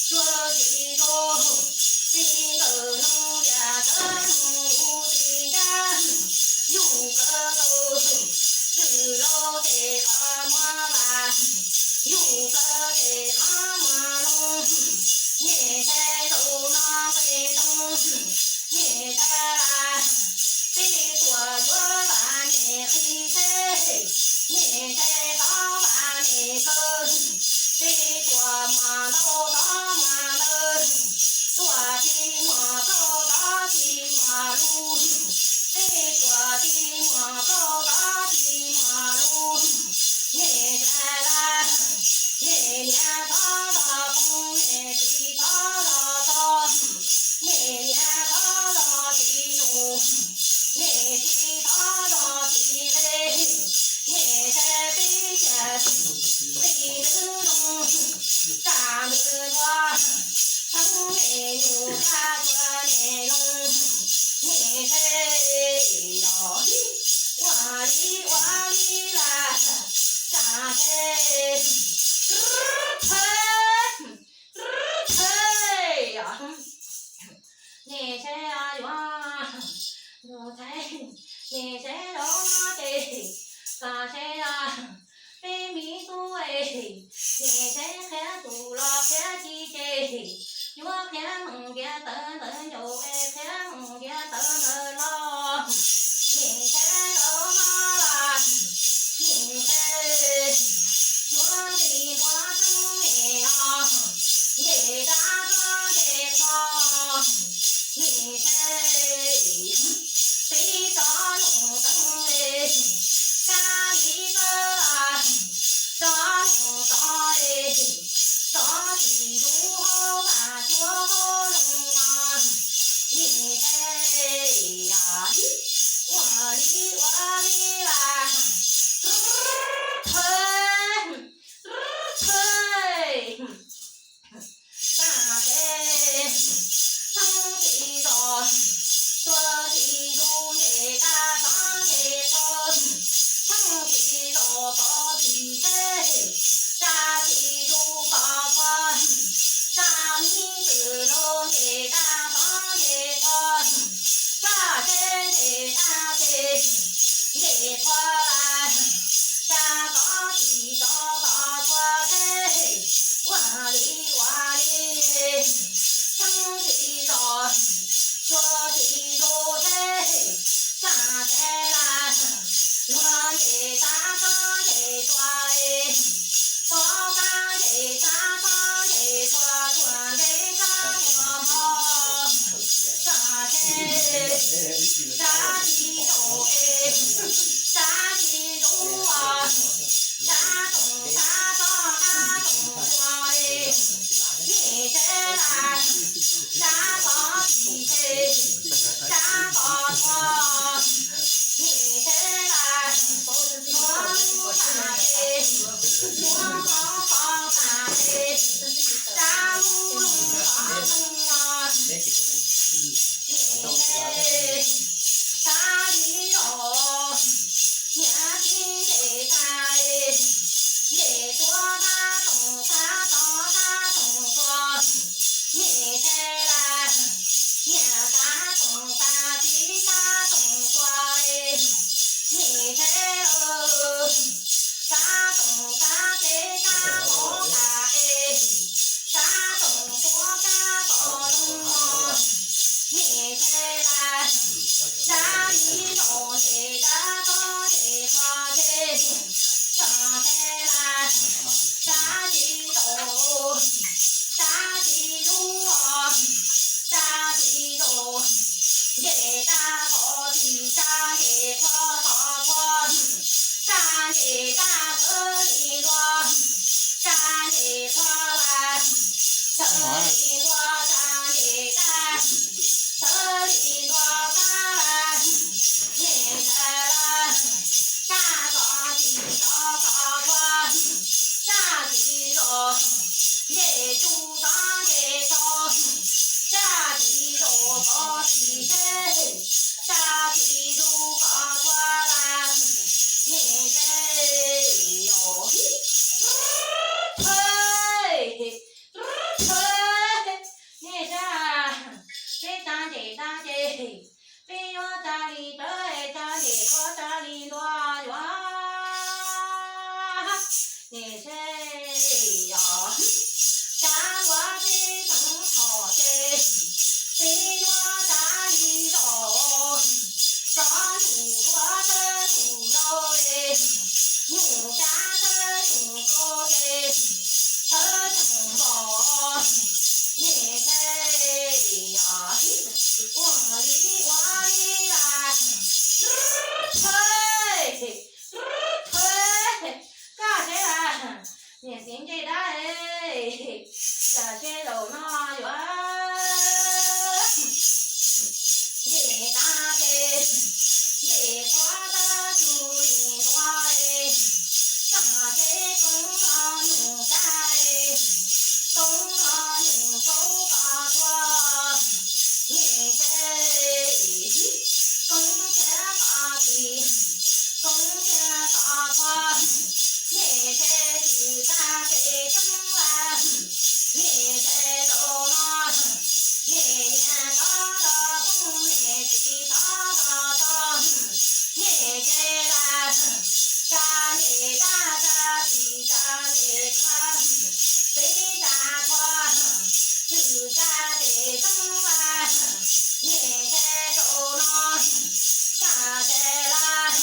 Tsuag tsis zoo, txiv nkawm nug tias txawv nug lus tsis ncaj, yus plawv tau, txwm laus ces qhov muag vas, yus plawv ces qhov muag loo, nyem ntshai zaum no nqe ntoo, nyem ntshai las, tib tuam yuav vas nyem qis teb, nyem ntshai tod vas nyem kaw, tib tuam muag ntau tod muag ntawd, tuam tsis muag plaub tod tsis muag lus, tib tuam tsis muag plaub tod tsis muag lus, nyem ntshai las, nyem niam thov zog poob, nyem txiv thov zog tso, nyem niam thov zog txiv nus, nyem txiv thov zog txiv nqe, nyem ntshai peb tias nqi ntws zoo, tsam ntws ntua, txheeb nyem nyus kab tsuag nyem loo, nyem ntshai los ua li ua li las, tsam ntshai, tsam ntshai, nyem ntshai yuav ntxuag txhais, nyem ntshai los ces tsam ntshai peb me tub es, nyem ntshai qhia tus los qhia tsis ces, yuav qhia mus ntiav tawv ntawd ncaus es qhia mus ntiav tawv ntawd los, nyem ntshai ntawd no las, nyem ntshai yuav nqis ntua txheeb nyem os, nce rab txob nce qhua, nyem ntshai tib tsob num teeb es, kab li txawb las, tsob num tod es, tsob tsis ntub hauv mas cuab hauv loo os, nyem ntshai ua li ua li las, thawj, thawj. Tsam ntshai txheeb tsis zos, tsuag tsis zus nce kab txob nce qhua, txheeb tsis zos kov tsis teb, tsa tsis zus kov txhua, tsa me txwm laus nce kab txob nce qhua, tsa teb nce kab teb nce qhua las, tsa kov tsis zos kov txhua teb, ua li ua li, txheeb tsis zos, tsuag tsis zus teb, tsam ntshai las, luag nce kab txob nce tsuag es, pob kab nce kab txob nce tsuag, tsuag nce kab tsuag hmo, tsam ntshai, tsa tsis zus es, tsa tsis zus, tsa toom tsa txob kab toom tsuag es, nyem ntshai las, tsa kov tsis ces, tsa kov tsuag, nyem ntshai las, muab lub tag ces, muab qhov qhov tag ces, tsa lub loo qhov loo os, nyem ntshai, tsa li los, niam txiv nce tag es, nce tsuag kab toom tsa txob kab toom tsuag, nyem ntshai las, niam kab toom tsa txiv kab toom tsuag es, nyem ntshai, tsa toom tsa teb tsa pob tag es, tsa toom tsuag kab txob zoo os, nyem ntshai las, tsa li los nce kab txob nce qhua ces, tsam ntshai las, tsa tsis zus, tsa tsis zus, tsa tsis zus, nce kab txob tsis tsa nce qhua txob txhua, tsa nce kab txhawv li ntua, tsa nce qhua las, txhawv li ntua tsa nce kab, txhawv li ntua kab las, nyem ntshai las, tsa txob tsis txob txob txhua, tsa tsis zus, nce tsuj txob nce tso, tsa tsis zus kov tsis teb, tsa tsis zus kov txhua las, nyem ntshai, o, hib, thawj, thawj. Ua li ua li las, thawj, thawj, koj seb las, niam txiv ncej dab es, tam seb zaum no yuav nce tag ces nce qhuav tag tsuj li ntua es, tam seb koob los nyuj tag es, koob los nyuj kaub pov txhua, nce tag koob thiab pov txhua, koob thiab pov txhua, nce tag tsis tag ces koob las, nce zaum no, nce niam tov los poob, nce txiv tov los txog, nce las, tsa nce tag tsa tsis tsa nce qhuav, txiv tsa qhuav, txwm tsa tes koob las, nce zaum no, tsa ces las,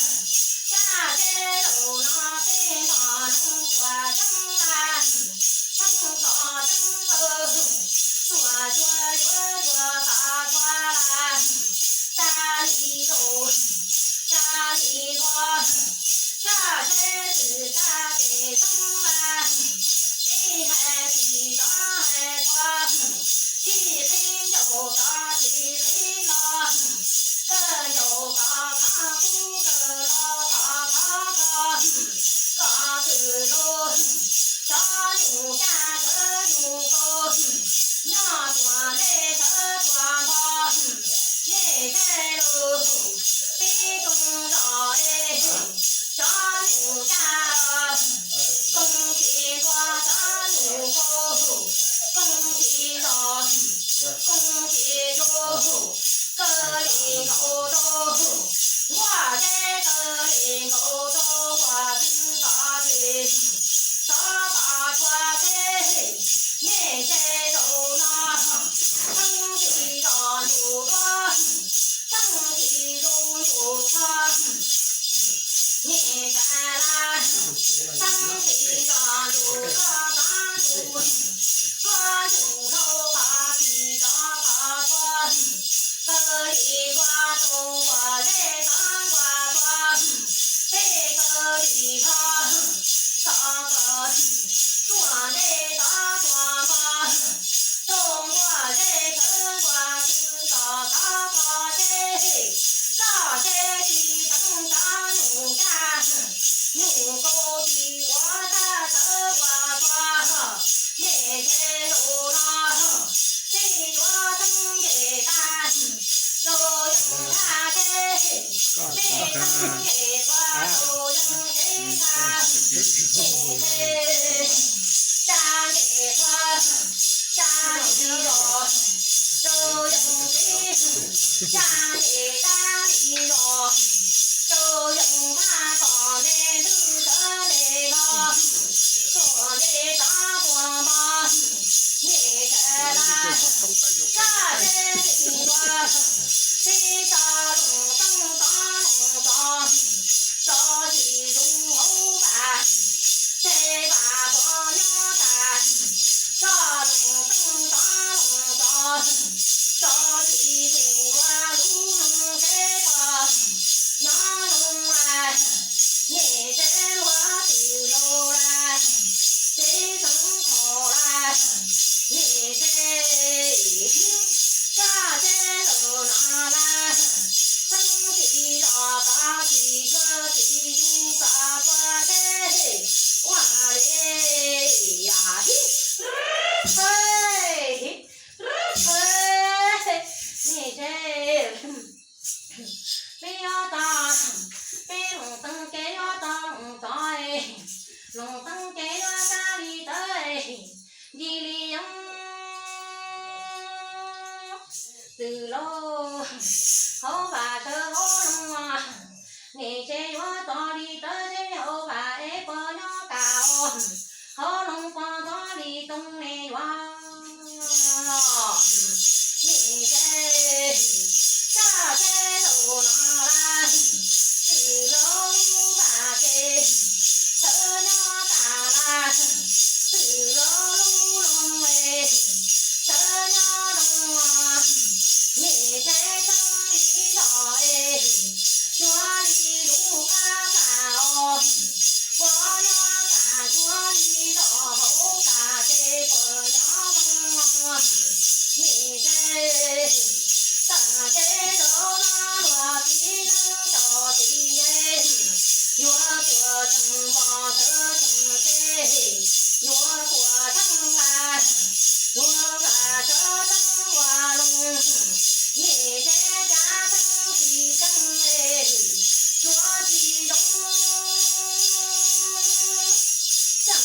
tsa ces zaum no peb noj noog tuaj tshoob las, tshoob txoj tshoob lawm, tuaj tsuag yuav tsuag txog tshua las, tsa li zaum, tsa li ntua, tsa ces txwm tsa tes tshoob las, ib hais tsis txhob hais qhua, tsis qhib ncaus txhob tsis qhib los, kawg ncaus koj khov kub kawg los koj khov kho, koj twm los, cov nyuj caj sawv nyuj kaus, nyob tuaj ntej sawv tuaj npog, ncej zej lus, pib koog zos es, cov nyuj caj los, koog tsis ntua cov nyuj kaus, koog tsis zos, koog tsis zus, kawg li nkaus rau, nkuaj zeb kawg li nkaus rau nkuaj twb txog ces, txhob pov txhua ces, ncej zej zaum no, txheeb tsis zos ntuj duab, txheeb tsis zus ntuj qhuav, ncej tsa las, txheeb tsis zos ntuj duab txhob zus, duab zus hlauv qhov tsis zos qhov qhuav, kawg li nkuaj rau nkuaj zeb txhob nkuaj tuaj, peb kawg li hlo, txhob kawg, tuaj ntej txhob tuaj npog, rau nkuaj zeb thawv nkuaj twb txog txhob kho seb, txoj seb tsis txheeb cov nyuj caj, nyuj kaus tsis ua tag sawv ua txhua, ncej zej lus no, tsis yuav txheeb ncej tag, rau yeej thaj teb, tsis txheeb ncej qhua rau yeej teb tag, ncej tsa ncej qhua, tsa li los, rau yeej teb, tsa ncej tag li los, rau yeej thaj kom ncej ntws sawv ncej los, tuaj ncej txhob tuaj npog, ncej tsa las, tsa ncej li los, tib tso loos tooj tso loos tso, tso tsis zus hauv vaj, tej vaj puas nyob tas, tso loos tooj tso loos tso, tso tsis zus luag lub noog teb pog, nyob zoo las, ncej teb luag twm laus las, teb txheeb thaum las, ncej teb, tsa teb zaum no las, txheeb tsis zos koj tsis tsuag tsis zus koj tuaj teb, ua li yam hib, hib, hib, ncej teb, peb yuav tau, peb loos tooj ces yuav tau loos txov, loos tooj ces yuav tsa li tawv, nci li yoov, twm laus, hauv vaj sawv hauv loog, ncej teb yuav txog li tawv zeb hauv vaj es puas nyob tas, hauv loog puas txog li tooj ne yuav, ncej teb, tsa teb zaum no las, twm laus lub vaj ces sawv nyob tas las, twm laus lub loog es sawv nyob zoo, ncej teb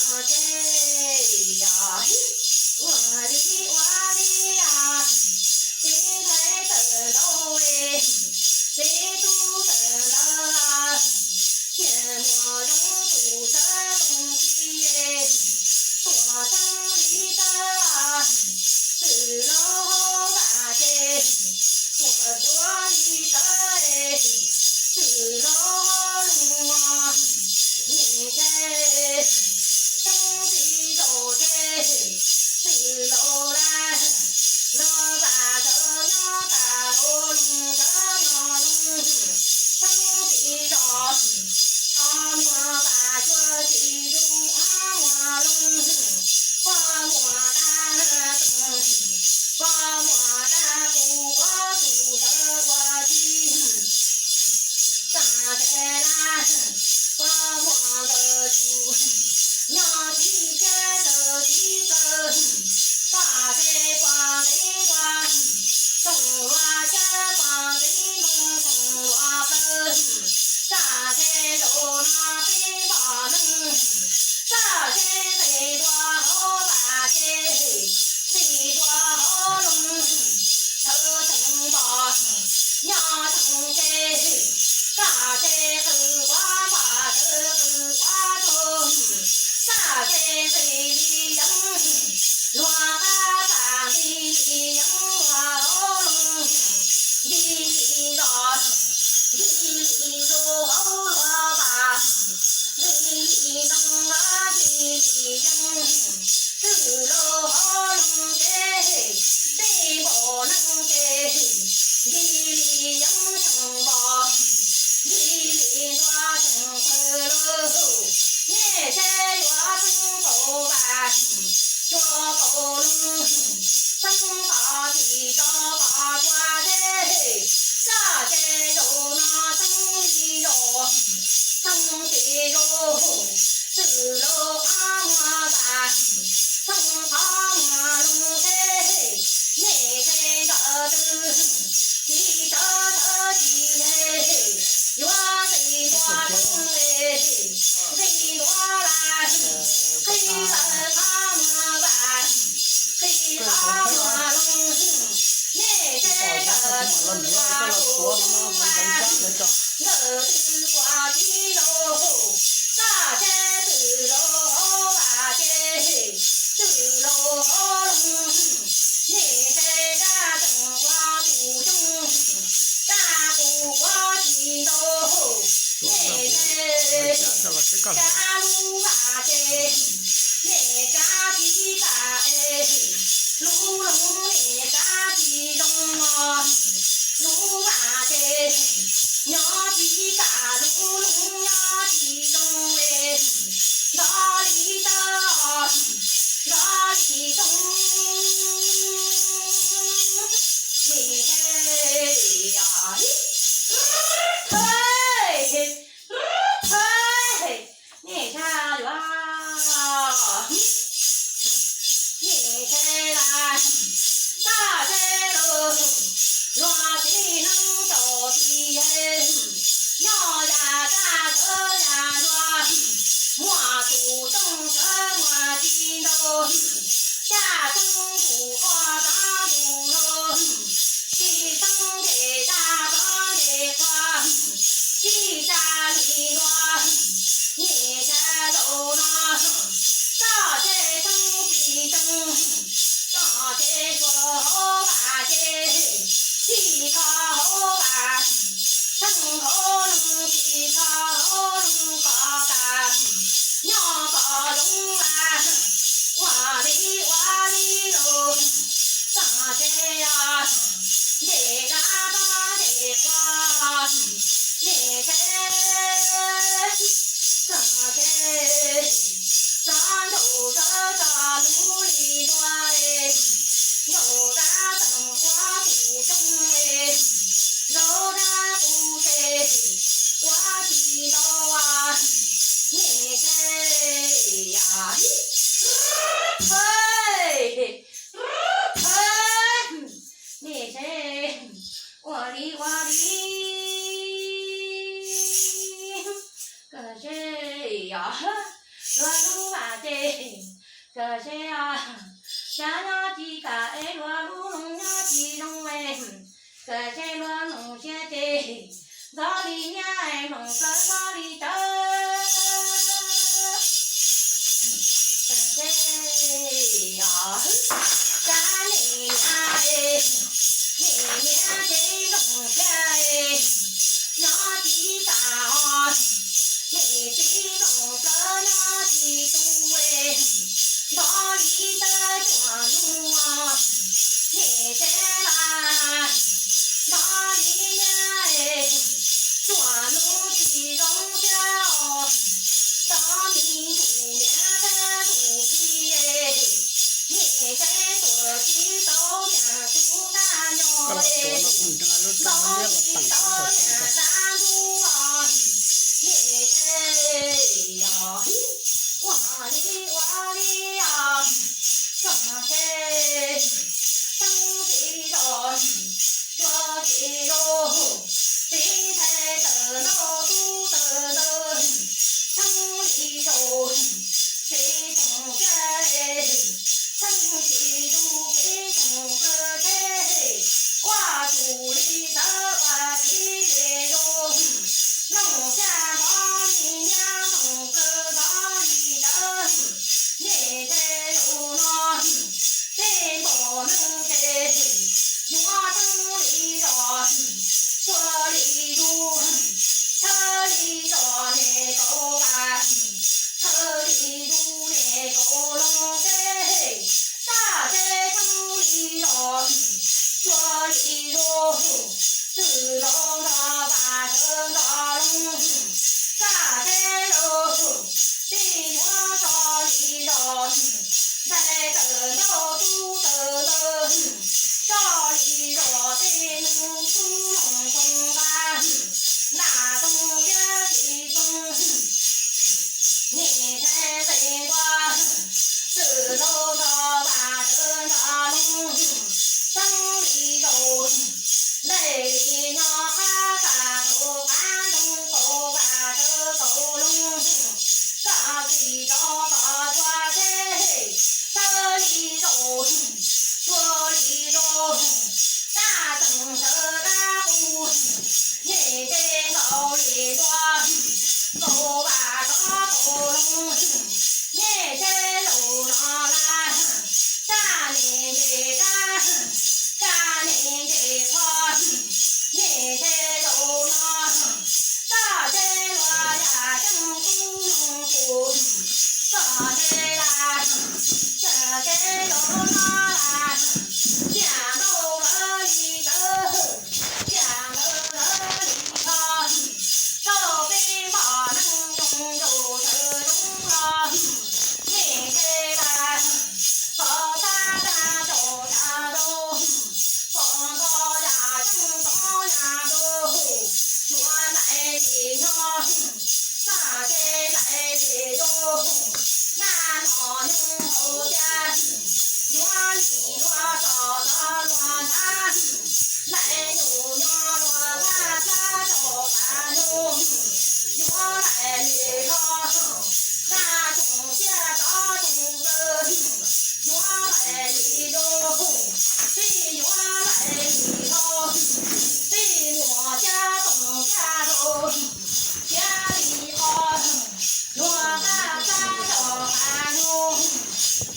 Ces ua li ua li, ces ntxhais tawm ntau, ces tub tawm ntau, cia muaj zoo tus sawv zoo ci, tuaj txog li tawb, txwm los vaj ces, tuaj txog li tawb, txwm los loog, nyeem ces txheeb txiv zaum ces, txwm los lawm, los vaj sawv nyob tas hauv loog, sawv nyob loog, txheeb txiv zaum, ob muag vaj cuab txiv zus, ob muag loog, pog muag dab txees, pog muag dab qus, ua tus sawv ua ci, txaj ces laj, pog muag ntawd tus, nyob txiv teb tawg txiv plaws, txaj ces pog nqe ntua, txoog lua xyab pog nqe ntoo, txoog lua plaws, txaj ces zaum no peb npog neeg, txaj ces nqe ntua hauv vaj ces, nqe ntua hauv loog, txhawv txheej npog, nyob txheej ces, txaj ces qw ua npog, txhawv qw ua tog, txaj ces nqe li yeeb, luag qab txaj nqe li yeeb, luag hauv loog nqe li zos, nqe li zus, hauv luag vaj nqe li ntoo, nqe li yeeb, txwm los hauv loog ces, tej npog neeg ces, nqe li yeeb tseem npog, nqe li ntua tseem qw lug, nej ces yuav txeeb tau vaj, yuav tau loog, txeeb tau tim tso tau cua ces, txaj ces zaum no txeeb li zaum, txeeb tim zaum, txwm los qhov muag vaj, txeeb qhov muag loog ces, nej ces nkawd twb, txiv tawv tawv ci, yuav nqe ntua txeeb, nqe ntua laj, nqe lawm qhov muag vaj, nqe qhov muag loog, nej ces nkawd twb ua tus coob vaj, nkawd twb ua txiv laus, txaj ces twm laus hauv vaj ces, twm laus hauv loog, nej ces dab tseem ua tus coob, dab qus ua tsis ntau, nej ces dab lub vaj ces, nej dab tsis kam es, lub loog nej dab tsis zoo os, lub vaj ces, nyob tsis kam lub loog nyob tsis zoo es, nrov li tawb os, nrov li tog, nej ces, Cas nyob tsis kam es luag lub loog nyob tsis zoo es, txawm tseg luag loog siab ces, ntxov li niab es mloog plaws ntxov li cawv. Ces, o, cas niam niam es, niam niam ces mloog siab es, nyob tsis kam os, niam txiv mloog plaws nyob tsis tu es, ntxov li tawb tsuam nug, niam tsev las, ntxov li niab es, tsuam nug tsis zoo siab os, txov me ntsuj niam thiab ntsuj txiv es, niam tsev tuam tsis tau niam tus tag nyo es, ntxov tsis tau niam tsav ntuj os, niam tsev os, ua li ua li os, txog ces txheeb tsis zos, tsuag tsis zos, txiv ntxhais tawm ntau tub tawm ntawd, txheeb li zos, txiv txoog kiag, txheeb tsis zos txiv txoog kawg ces, ua tsuj li tawb ua txiv li zos, mloog siab ntxov li niab mloog kawg ntxov li tawb, niam tsev zos no, tej npam neeg ces, yuav txheeb li zos, tsuag li zos, txheeb li zos niam kaus vas, txheeb li zos niam kaus loog ces, txaj ces txheeb li zos, tsuag li zos, txwm laus nrog vas sawv nrog loog, txaj ces laus, tij yuav tso li zos, ntxhais tawm ntau tub tawm ntawd, tso li zos tej nug tub loog toog nqa, nram toog liab tsis toog, niam tsev nqe ntua, txwm laus nrog vas sawv nrog loog, txheeb li zos, ntxhais li nyob qab tas hauv qab ntoo kaus vas sawv kaus loog, txaj tsis tso txoj tsuag ces, txheeb li zos, tsuag li zos, txaj tseem sawv dab qus, niam tsev nkaus li ntua, kaus vas sawv kaus loog, niam tsev zaum no lawm, txaj niam nce dab, txaj niam nce qhov, niam tsev zaum no, txaj tsev luag yam ceeb tub noog kuv, txaj tsev lawm, txaj tsev zaum no lawm, tiam ntawd lawv li tawb, tiam ntawd lawv li hlo, tau peb npam neeg yoog zaum sawv zoo los, niam tsev lawm, koj txhaj txhaj caum tag rau, koj nto yam ceeb tov yam rau, yuav nqaim li nyob, txaj tsev nqaim li zoo, naj no nyoog hauv tiaj, yuav li luag tso tov luag nrab, nqaim nyuj nyob luag qab plab tso qab nyoog, yuav nqaim li hlo, naj tsoom siab tov tsoom kawg, yuav nqaim li zoo, peb yuav nqaim li hlo, peb muaj caj toom caj zoo, thiaj li qhov, luag qab plab tso qab nyoog,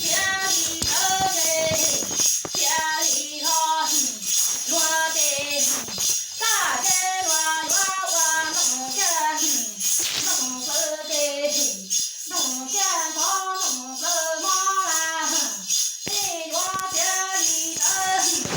thiaj li tawv ces, thiaj li hlo, luag ces, txaj ces luag yuav ua ntoos caj, ntoos tawv ces, ntoos caj ntxov ntoos tawv mob lawm, peb yuav thiaj li tawv,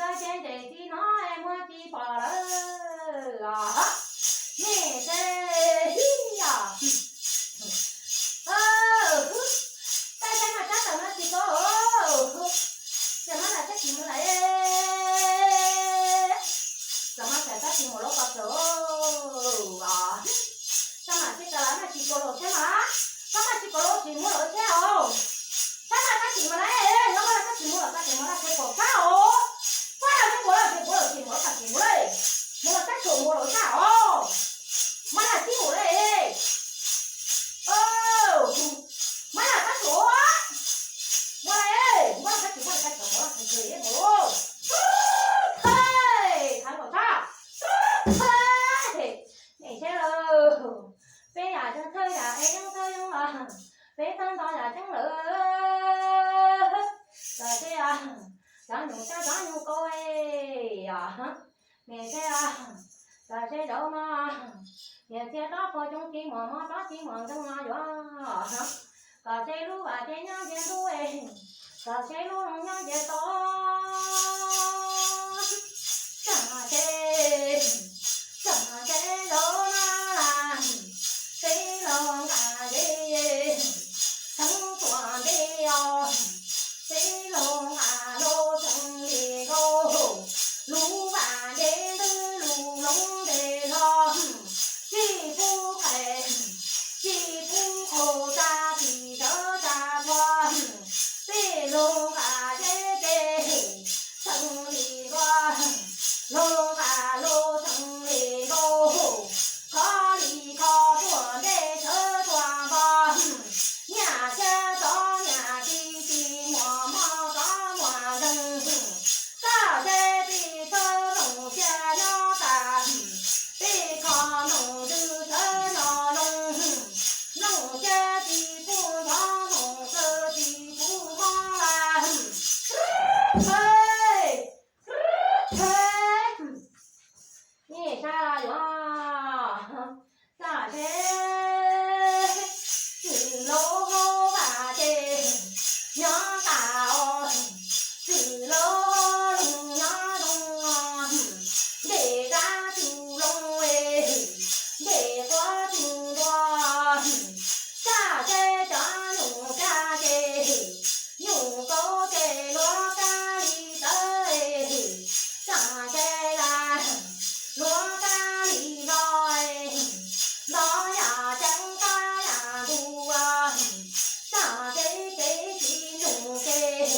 Cov tsev ntses tsis hnov es muag tsis pom lawm os. Nej tsev, hib os. Tab sis mas tab tom no tsis tau, ces mab lam tab sis mus lawm. Txawm mab lam tab sis mus lawm ko tsaug os. Tab mas tsis tau lawm, mab tsis kaus los thiab mas, tab mas tsis kaus los tsis muab lawm thiab os. Tab mas tab sis mus lawm, tab mas tab sis mus lawm, tab sis mus lawm, tab sis kaum sab os. Tab mas tsis kaus los tsis muab lawm, tsis mus lawm, tab sis mus lawm, mus lawm tab sis mus lawm thiab os. Mab lam tib mus lawm. Mab lam tab sis, mus lawm, mab lam tab sis, mab lam tab sis, mus lawm tab sis, mus lawm. Thawj, thawj kaum sab. Nej tsev lawm, peb yam tseeb thawj yam es yeeb thawj yeeb los, peb txhawb nto yam tseeb lawm. Tam sim no cov nyuj txaj cov nyuj kaus os. Nej tsev, tam sim no, niam txiv rov puas coob tsis muaj mob, rov tsis muaj nkeeg no yuav kom seb lub vaj tsev nyob ntiaj ntug, kom seb lub loog nyob ntiaj teb. Tam sim, tam sim zaum no las, seb lub nqa zeb, txheeb tuaj ntev os, seb lub nqa lub txheeb li nkauj, lub vaj ntev ntws lub loog ntev hlo, tsis pub qe, tsis pub qhau, tsa tsis sawv tsa txhua, peb lub nqa zeb ces txheeb li nkauj, lub nqa lub txheeb li nkauj, kho li kho tuaj ntev sawv tuaj nto, niam txiv txom nyem tsis tsis muaj mob txom muaj nkeeg, txoj kev peb txhawb loog cia nyob tas, peb kho loog ntws sawv nyob loog, loog cia tsis pub nrov loog sawv tsis pub mob las. Nej saib yuav, tam sim, txwm lub vaj tsev nyob tas os, txwm lub loog nyob zoo, ntes kab tsuj loo, ntes quav tsuj ntua, tam sim cov nyuj txaj ces, nyuj kaus ces luag kab li tawv, tam sim las luag kab li los, nto yam ceeb kab yam ntuj, tam sim kev tsis nug ces,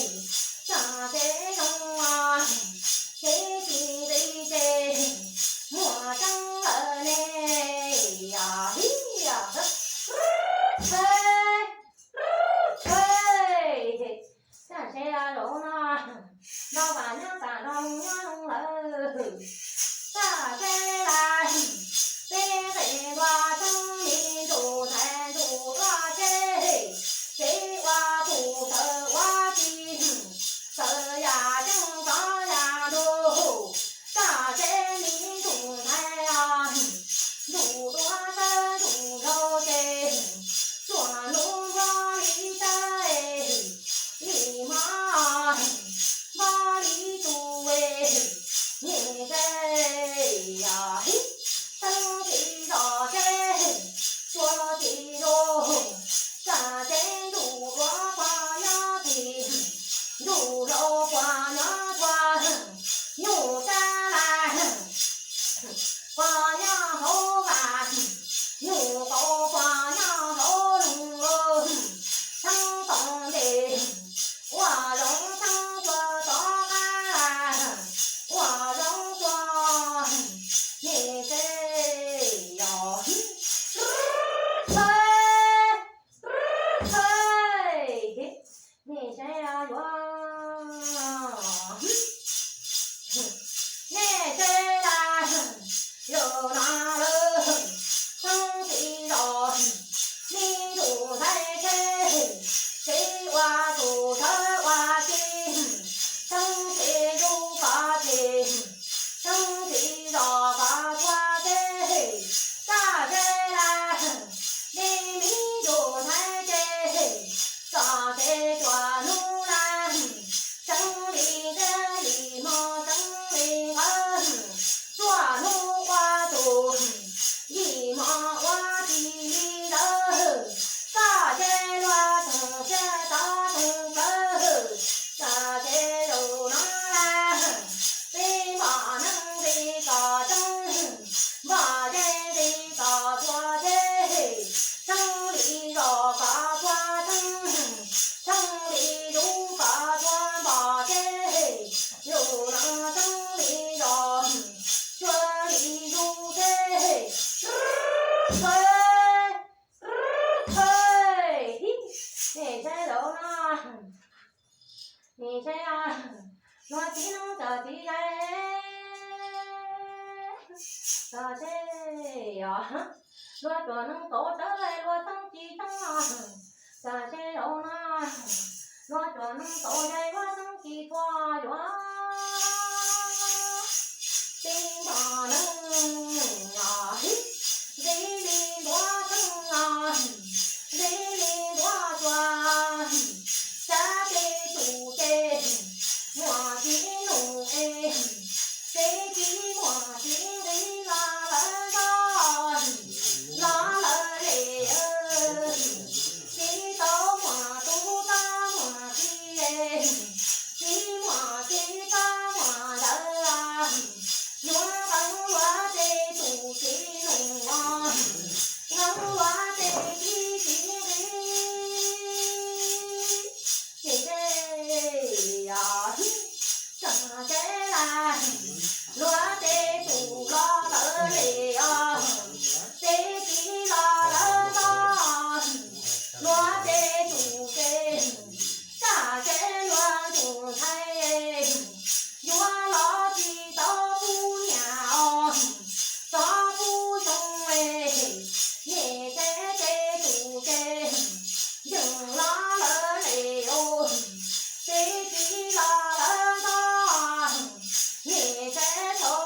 tam sim zoo, kev tsis nqis ces, muaj tseeb lawm ne. Hib, tam sim zaum no, no vas nyob tas no nyob lawm. Tam sim las, peb qe ntua tseeb li ntuj ntxhais ntuj dua tsheb, tsheb ua pug sawv ua tsi, sawv yam ceeb tov yam ntuj, tam sim li ntuj ntxhais os, ntuj dua sawv ntuj nkaus ces, tsuas hnub npog li tawv, li mob npog li tsuj, nej tsev Nim saib zaum no, nim saib, luag txiv neeb cov txiv zais, txog seb os, luag tsuas neeg tau rawv luag txeeb ci txeeb os. Txog seb zaum no, luag tsuas neeg tau zais luag txeeb ci txhua yuav. Tib npog neeg os, ntxiv li ntuav xeeb os, ntxiv li ntuav cua, xyov tej tus ces muaj txiv nus es, ces tsis muaj txiv nqi los lawv ntog, los lawv les, tsis tau muaj tub txhob muaj txiv, tsis muaj txiv txhob muaj ntawd, yuav qee luag tej tus txiv nus, qee luag tej txiv txiv nqi. Ces tseem tsev lawm, luag tej tus los lawv les os, tej txiv los lawv ntog, luag tej tus ces, txog seb luag tus ntxhais yuav los tsis tau pub niam os, txhob pub xyoo, nim saib tej tus ces, yeej los lawv les os, tej txiv los lawv ntog, nim saib tau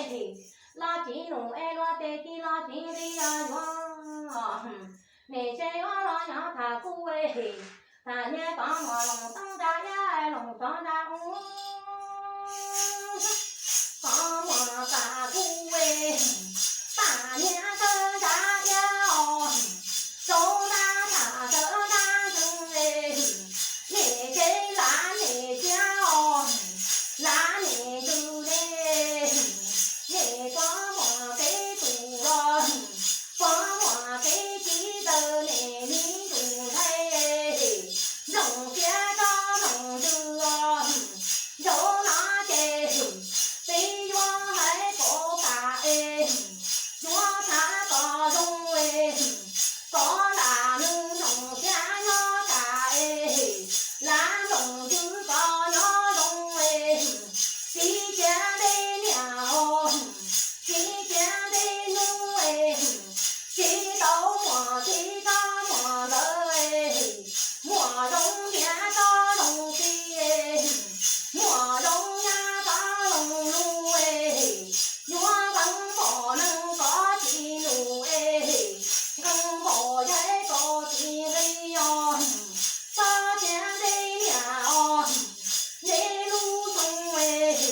Los tsis num es luag tes kis los tsis nqis yuav. Nim tsev yuav los nyob tham kuv, tham niag kov muag loos txoob nra iab loos txoob nra ub. Kov muag tham kuv, tham niag txawb nra iab os. Txoob nra tham txawb nra ntseeg, nim tsev lav nim tiab os, lav nim ntws ne. Nim kov muag kev tus los, kov muag kev ci taw nim mi tus ntshai. Nplooj tiab tsob nplooj ntws os, nraud no ces peb yuav hais pom kam es, yuav tham kom zoo es, kov lam nws nplooj tiab nyob kam es, lam nplooj ntws kov nyob zoo es, txiv tiab dej niam os, txiv tiab dej nub es, txiv tau muag txiv tsob muag ntawd es, muag zoo tiab tsob zoo txiv es, muag zoo nyab tsob zoo lus es, yuav nqee npaum neeg kov tsis num es, nqee npaum yaig kov tsis nqis os, txiv tiab dej niam os, neb lub xyoo es,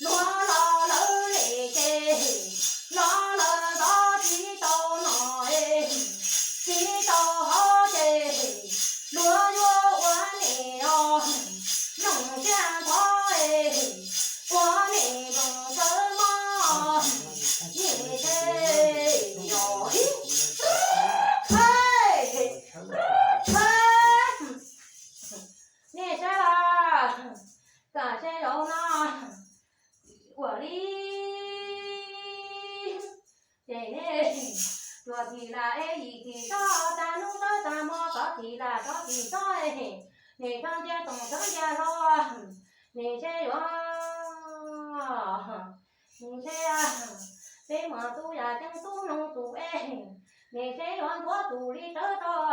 luag los lawv lem ces, los lawv ntov tsis tau no es, tsis tau hov ces, luag yuav ua nim os, nplooj tiab ntxhov es, ua nim nplooj txawb mob, nim tsev yos hib, qhab, qhab. Nej saib los, kam saib zaum no ua li ces nej, tsuas tim lam es yim tim tsob, tag hnub txawb tag hmo txog tim lam txog tim tsob es, nim txog ntsia toom txawb ntsia hlo, nim tsev yuav, nim tsev, peb muag tub yam ceeb tub noog tus es, nim tsev yuav nthuav tus li tawv rau,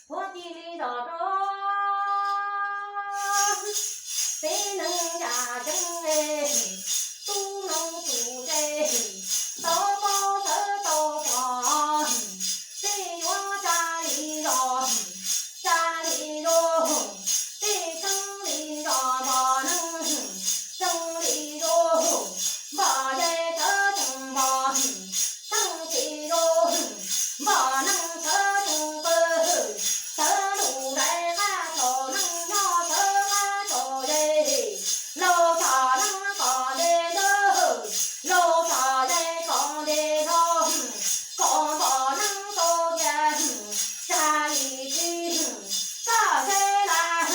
nthuav ci li zos rau. Peb neeg yam ceeb es, tub noog tus ces, tau paub tawv tau pom, peb yuav tsa li zos, tsa li zos, peb txeeb li zos npog neeg, txeeb li zos, npog ze tawv txeeb npog, txeeb li zos, npog neeg tawv txeeb pawg, tawv lus dais qab txhom neeg nyob tawv qab txhom ze, laus txhom neeg kom nte ntawd, laus txhom ze kom nte hlo, kom npog neeg tau tias, tsa li tsis, txoj seb laj,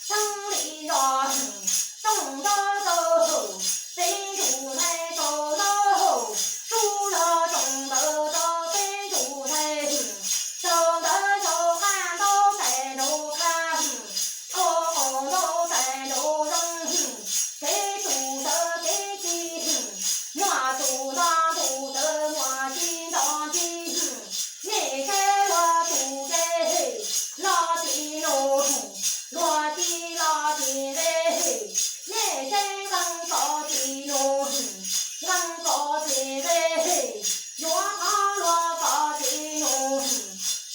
txeeb li zos, tsoom ntaub rau, peb ntsuj ntshais rau ntaub, tsuj zog tsoom ntawd rau peb ntsuj ntshais, rau ntawd rau qab ntaub tais nraud qab, rau qaum ntaub tais nraud zoo, kev tus tawv kev ci, muaj tus nto tus tawv muaj ci nto ci, nej saib luag tus ces, los tsis num, luag ci los tsis nqe, nej saib nqee kom tsis num, nqee kom tsis nqe, yuav qhov luag kom tsis num,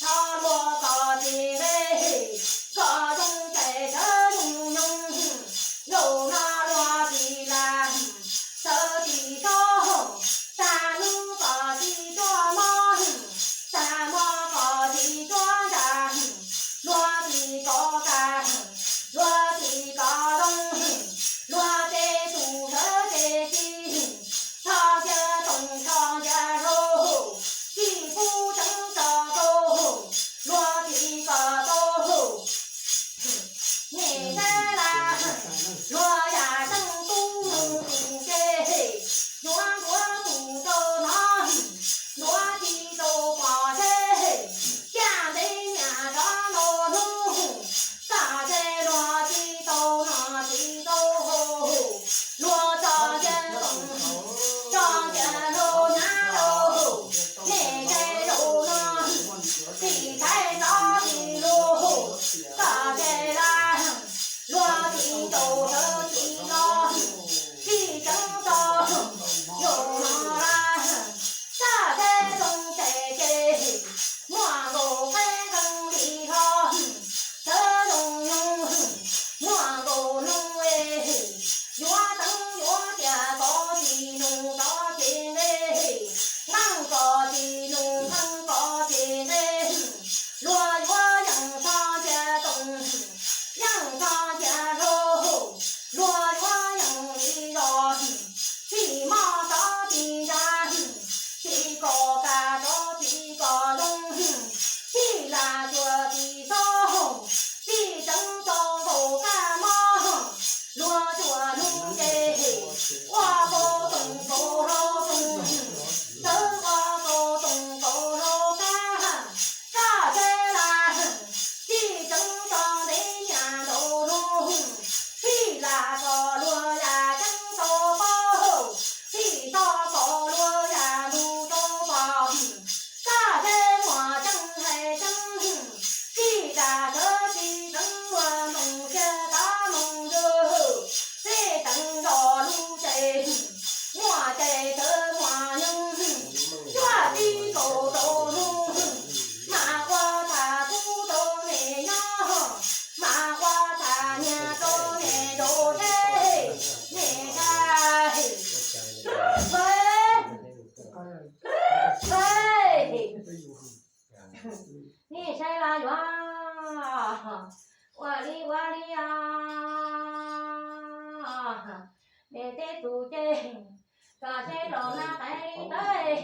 qhov luag kom tsis nqe, kom zoo tais sawv nug nyoog, zaum no luag tsis lam, sawv tsis txhob, tsa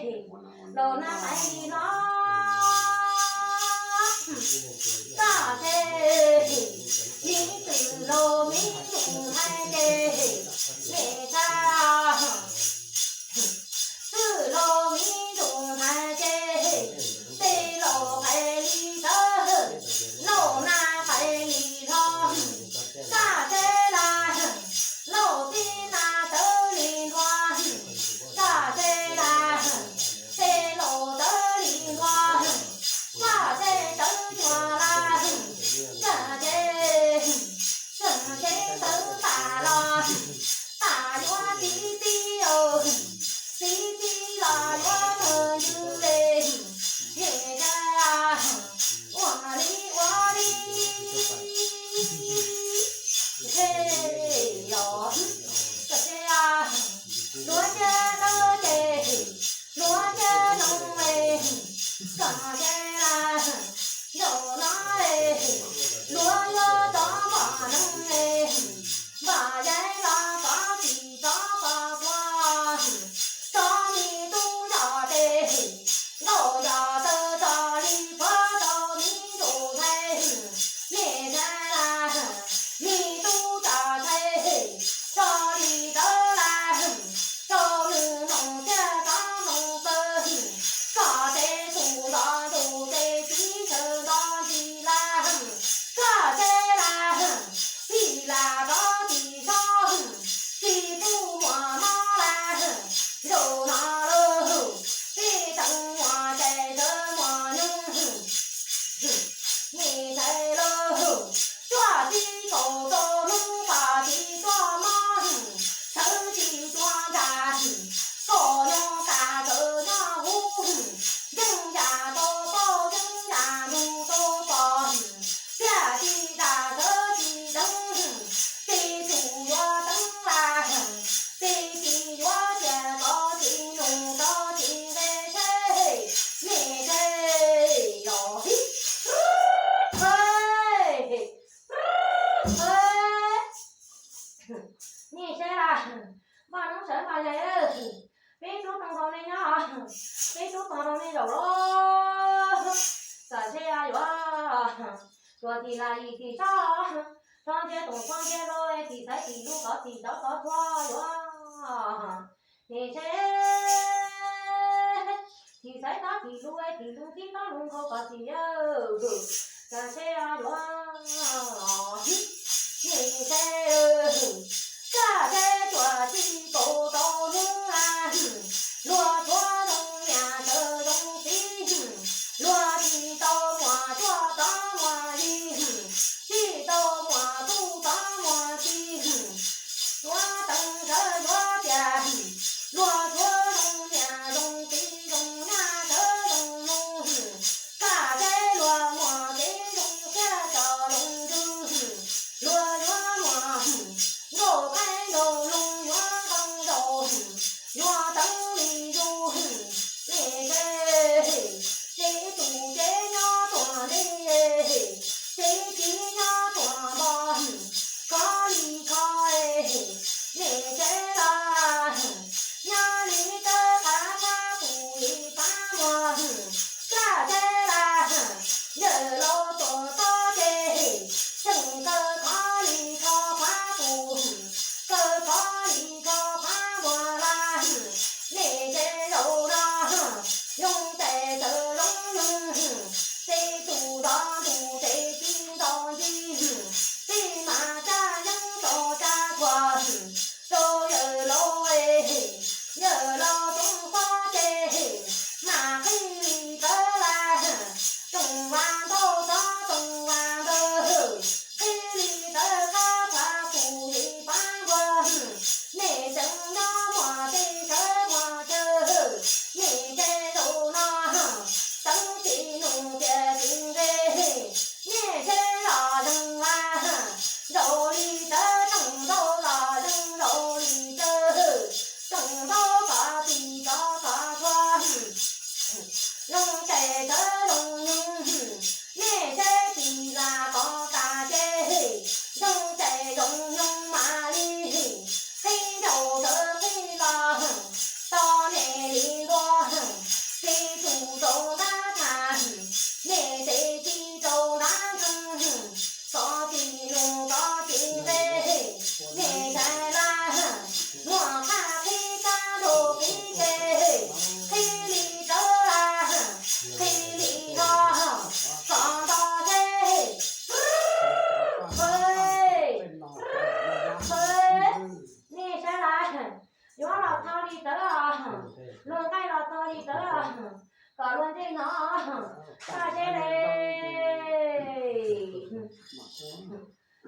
Los nag pais li hlob, txoj kev, me twm los me tus ntxhais ces, me tshaj, twm los me tus ntxhais ces, tej los pais li tawb, los nag pais li hlob, txoj kev laj, los tib nag tawv li nrua, txoj kev laj, tej los tawv li nrua, txoj kev tawv cuag laj, txoj kev, txoj kev tawv tas los, tas yuav tib tib, tib tib los yuav tawg ywg li, niam txiv, ua li ua li, ces yog, ces luag caj dawb ces, luag caj zoo es, kom ces laj, zaum no es, luag yuav tov npam neeg es, npam yeeb los tov tsis tov pos puag, tso me tub nrog tes, nkauj nrog taw tso li puag rau me tus ntxhais, niam ntxhais laj, me tub tso ntxhais, tso li tawb laj, rau nws hnoos thiaj tov hnoos taw, koj ces tus nto ntus ces txiv chaw nto ntsis laj, koj ces laj, txiv laj tov tsis txhob, txiv tub muaj mob laj, zaum no lawm, txiv teev muaj cais tawv muaj nyoog, niam ntxhais lawm, cuaj txiv kaum rau hnub poj txiv tuaj mob, txawv txiv tuaj nrad, kaum nyoog tas txawv nyob huv, yeeb yam tau paub yeeb yam ntug tau pom, tiaj tsis tas txawv tsis deev, txiv tus yuav teev laj, txiv tsis yuav tias tov tsis nus tov tsis nqe seb, niam txiv los hib, niam txiv laj, npaj noob sawv npaj yaig, peb tub tau nkaus nej nyob, peb tub tau nkaus nej zaum los, tam sim no yuav, tuam tim laj yim tim tsob, tsob ntsia toom tsob ntsia hlau, tim xaiv tim lus tov tim tov tov txhua yuav, niam txiv, tim xaiv tov tim lus, tim lus tib tsob lus nkaus kom tim yawg, tam sim no yuav, niam txiv, koj ces cuaj txiv kaum rau hnub, luag txhua zoo niam txawv zoo txiv, luag tsis tau muaj cuaj tov muaj yig, tsis tau muaj tub tov muaj kiv, yuav teev sawv yuav tias, luag txhua zoo niam zoo txiv zoo nyab sawv zoo nus, koj ces luag muaj kev zoo siab tso zoo ntsws, luag yuav muaj nkauj qaib nraug loog yuav zoo zaum, yuav teev li zus, niam txiv, txiv tus txiv nyob tuaj ntej, txiv txiv nyob tuaj npog, kho li kho, niam txiv laj, nyob li tawb qab pab pus li pab muag, koj ces laj, yawg laus tuaj txog ces, tseem kaw kho li kho pab pus, kaw kho li kho pab muag laj, niam txiv zaum no, zoo tes tawv loob nws, txiv tus nto ntus txiv tsis nto ntsis, txiv mas tsa yeeb tso tsa khuam, rau yawg laus, yawg laus tsoom pob ces, mas qhib li tawb laj, tsoom vas ntau txob tsoom vas ntawd, qhib li tawb qab pab pus li pab npog, niam tsev nyob muaj txiv sawv muaj chaw, niam txiv zaum no, teev tsis nus tias tsis nqe, li tawv, kom luag ntsej no, kaj seb le,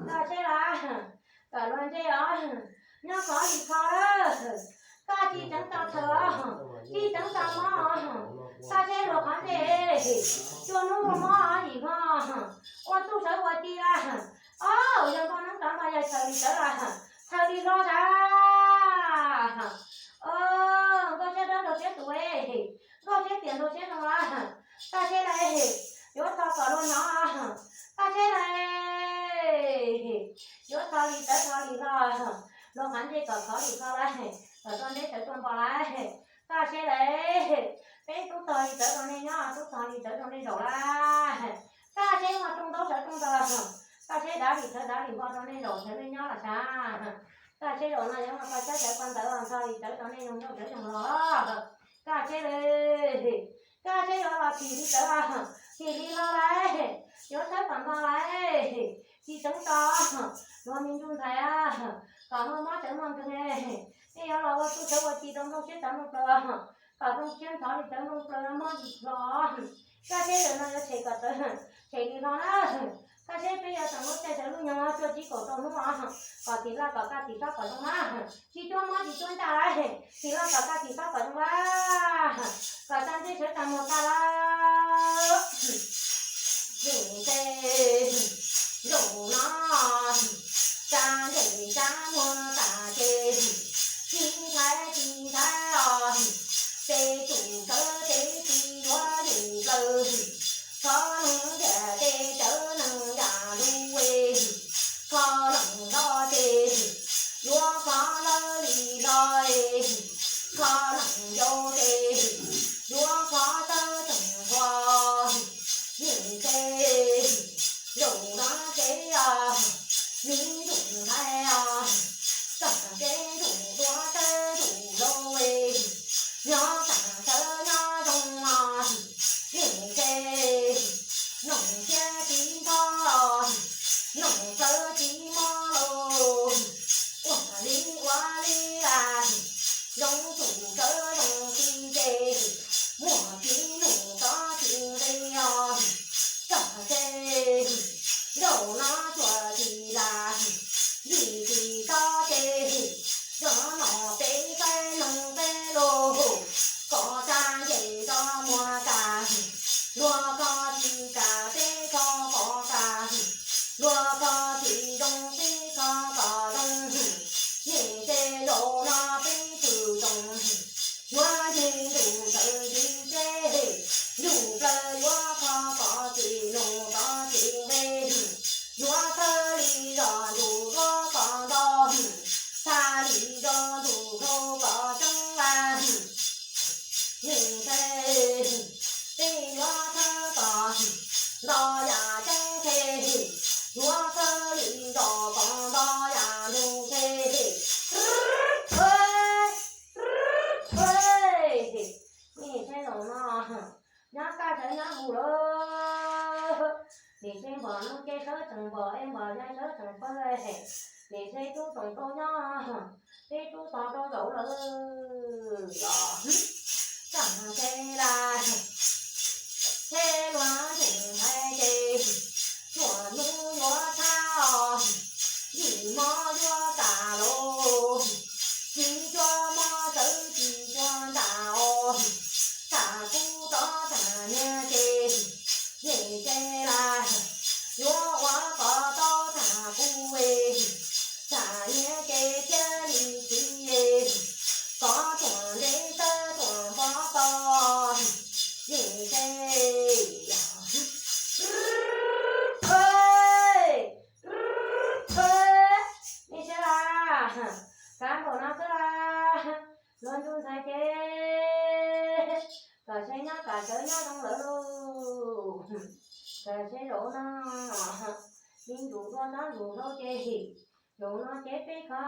kaj seb la, kom luag ntsej os, nyob kov li kho lawm, kaj tsis tseev tau thawm, tsis tseev tau mob, kaj seb luag qhov ntsej, cua hnub mob yim hmo, ua txuj sawv ua ci la, o, yog nkauj neeb rov los yog chaws li tawv la, chaws li hlo sas, nkauj siab dawb nraug siab tus, nkauj siab tias nraug siab zoo la, kaj seb le, yuav tho kom luag no, kaj seb le, yuav tho li tawv tho li hlo, luag qhov ntsej kom khov li hlo la, kom rau neb sawv rau npo la, kaj seb le, peb tub tog li tawv rau nej nyob, tub tog li tawv rau nej zaum la, kaj seb ua rooj ntaub sawv rooj ntawd, kaj seb dav li tawv dav li npo rau nej zaum sawv nej nyob los sas, kaj seb zaum no yuav muaj koj sab sawv koj ntawd tho li tawv rau nej zoo nkauj sawv zoo los, kaj seb le, kaj seb yuav los thim li tawv, thim li hlo la, yuav thawb kom nto la, tsis tseev tso, luag me ntsuj ntxhais, kom muaj mob tseev muaj nkeeg, nej yuav los ua txuj sawv ua ci rau nplooj siab tawv nplooj plaws, kom nplooj siab ntxhov li tawv nplooj plaws mob li hlo, kaj seb zaum no yuav tshem kom tawv, tshem li hlo na, kaj seb peb yuav tseem lub caij sawv lub nyoog cuaj tsib kaum rau hnub os, kom tim laj kom kaj tim xob kom zoo na, tsis cuab mob tsis cuab ncaj la, tim laj kom kaj tim xob kom zoo la, kom tag ntsej sawv tag muag kaj la. Ntsej ntsej zaum no, tag ntsej tag muag tas ces, tsis ntshai tsis ntshai os, ces tsum sawv ces tsis yuav yus plaws, kho neeg ntiaj teb cawv neeg yam lub, kho neeg hlo ces yuav kho lawv li hlo, kho neeg yau ces yuav kho tawv tseem nqua, ntsej ntsej zaum no ces os, me ntsuj ntxhais os, txog kev ntsuj duav tawv ntsuj lau, nyob txog sawv nyob zoo os, ntsej ntsej noog thiab txiv ntxhov, noog plaws txiv mob lauj, ua li ua li las, zoo tsum sawv zoo txiv ces, muaj txiv nug txov tsis nqi os, txog ces zaum no tsuas tsis las, yim tsis txob ces, zov no peb saib noog peb lauj, koj tsa nce zov muag kas, luag koj tsis kas peb koj koj kas, luag koj tsis zoo peb koj koj zoo, ntsej ntsej zaum no peb txwm zoo, yuav yig ntuj sawv ntsis ces, ntuj plaws yuav kho koj tsis nug koj tsis nqi, yuav thawb li zos ntuj duav koj nto, txha li zos ntuj dhau koj tseeb la, ntsej ntsej peb yuav thawb koj nto yam ceeb ces, yuav thawb li zos koj nto yam ntuj ces, nej saib zaum no, nyob kaj sawv nyob mus lawm, nim no npom noob ceb sawv tsees npom es npom yaig sawv tsees pawg, nim no tub tseem tau nyob, peb tub tog rau zaum lawm los, txog ces las, ces luag ntxhais ces, tsuam hnub yuav tshab os, yim mob yuav tas los, tsis cuab mob sawv tsis cuab ntas os, tham kuv tod tham niag ces, ntsej ntsej las, yuav ua koj tod tham kuv, tham niag ces thiaj li txiv, koj tuam ntev sawv tuam npog tod, ntsej ntsej, nej saib las, kav npaum no xwb las, luag ntuj ntxhais ces, kom seb nyob kom sawv nyob zoo lawm lauj, kom seb zaum no, me ntsuj duav txob ntsuj hlauv ces, zaum no ces peb kho,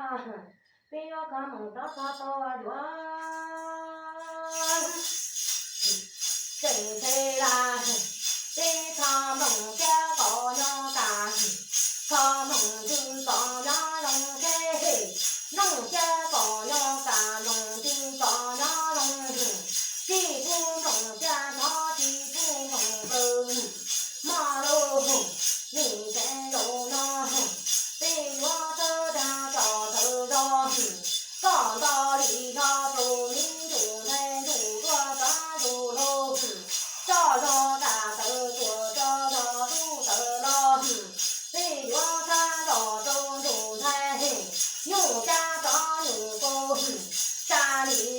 peb yuav kho moog txhob kho tau yuav, ntsej ntsej las, peb kho moog thiab kom nyob tas, kho moog ntws kom nyob zoo thiab, noog thiab kom nyob tas, noog ntws kom nyob zoo, txij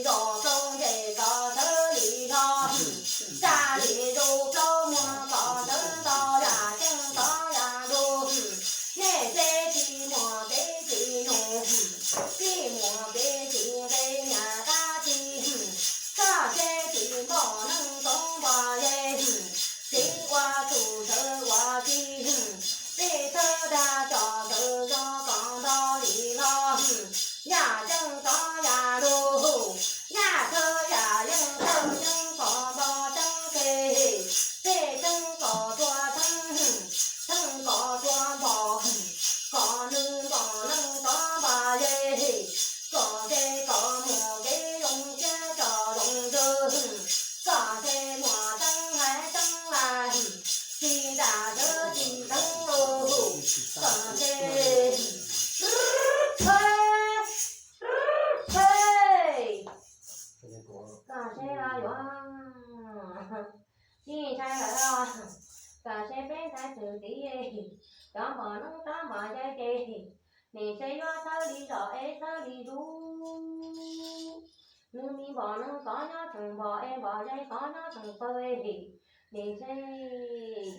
zos plaub ntseg kom thawb li hlo, tsa li zus plaub muag kom thawb nto, yam ceeb tod yam lug. Nej seb tsis muaj kev tsis nus, tsis muaj kev tsis nqe niam dab tsi, txoj seb tsis npoj neeg txoov npoj ze, txiv ua txuj sawv ua tsi, peb thawb dag coj sawv zos kom nto li hlo, yam ceeb tod yam lug, yam thawb yam yeej thawb yeej kom nto ceeb qe, peb ceeb kom tua theeb, theeb kom tua npoj, kom nws npoj neeg tod npaj ze, kom ze kom muaj kev zoo siab coj zoo zog, kom ze muaj teeb haiv teeb laj, tsis ntaj sawv tsis theeb lug, kom ze Kom seb los yuav tsis ntshai lawm os, kom seb peb ntshai txwm tiv, cov npoj neeb tod npaj ze ces, nim seb yuav thawb li zos es thawb li zus, nws mi npoj neeb tod nyob tseem npoj es npoj ze tod nyob tseem pawg, nim seb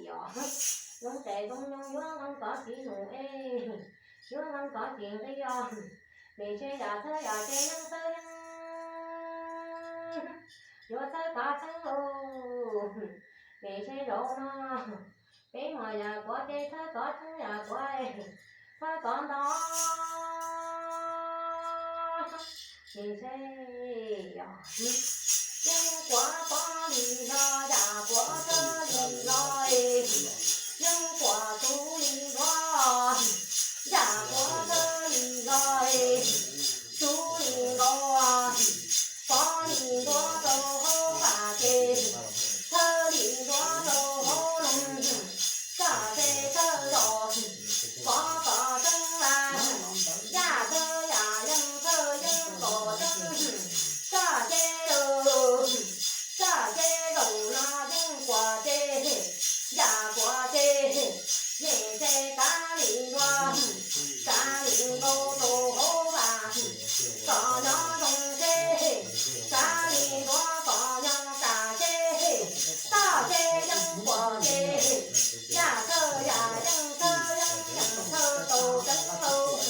yog zoo tsev zoo nyoog yuav nqeeb tod tsis nus es, yuav nqeeb tod tsis nqi os, nim seb yam thawb yam ces yeej thawb yeej yuav thawb kov theeb lauj. Nim seb zaum no peb muaj yam kuav ces thawb kov theeb yam kuav, thawb kov nto. Nim seb yog yeej kuav pov li hlo, yam kuav thawb li hlo, yeej kuav txuv li hlo, yam kuav thawb li hlo, txuv li nkaus, pov li ntuav rau hauv vaj ces, thawb li ntuav rau hauv loog, txoj kev thawb zos, pov txoj teeb laj, yam thawb yam yeej thawb yeej kom teeb, txoj kev zaum, txoj kev zaum no yeej kuav ces, yam kuav ces, nim seb kav li ntuav, kav li nkaus rau hauv vaj, kom nyob zoo seb, kav li ntuav kom nyob kaj seb, txoj kev yeej kuav ces, yam thawb yam yeej thawb yeej yeej thawb tau teeb lauj.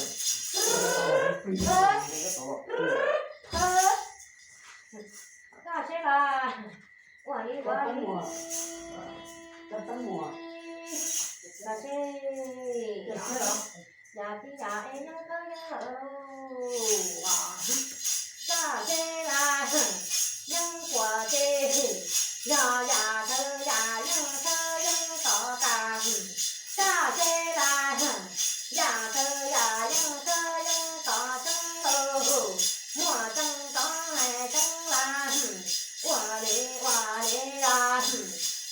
Koj seb los, ua li ua li, koj seb, yam txiv yam es yeej thawb yeej lawm lauj. Txoj kev laj yeej kuav ces, yog yam thawb yam yeej thawb yeej tom kaj, txoj kev laj, yam thawb yam yeej thawb yeej tom teeb lauj, muaj teeb tom hais teeb laj, ua li ua li los,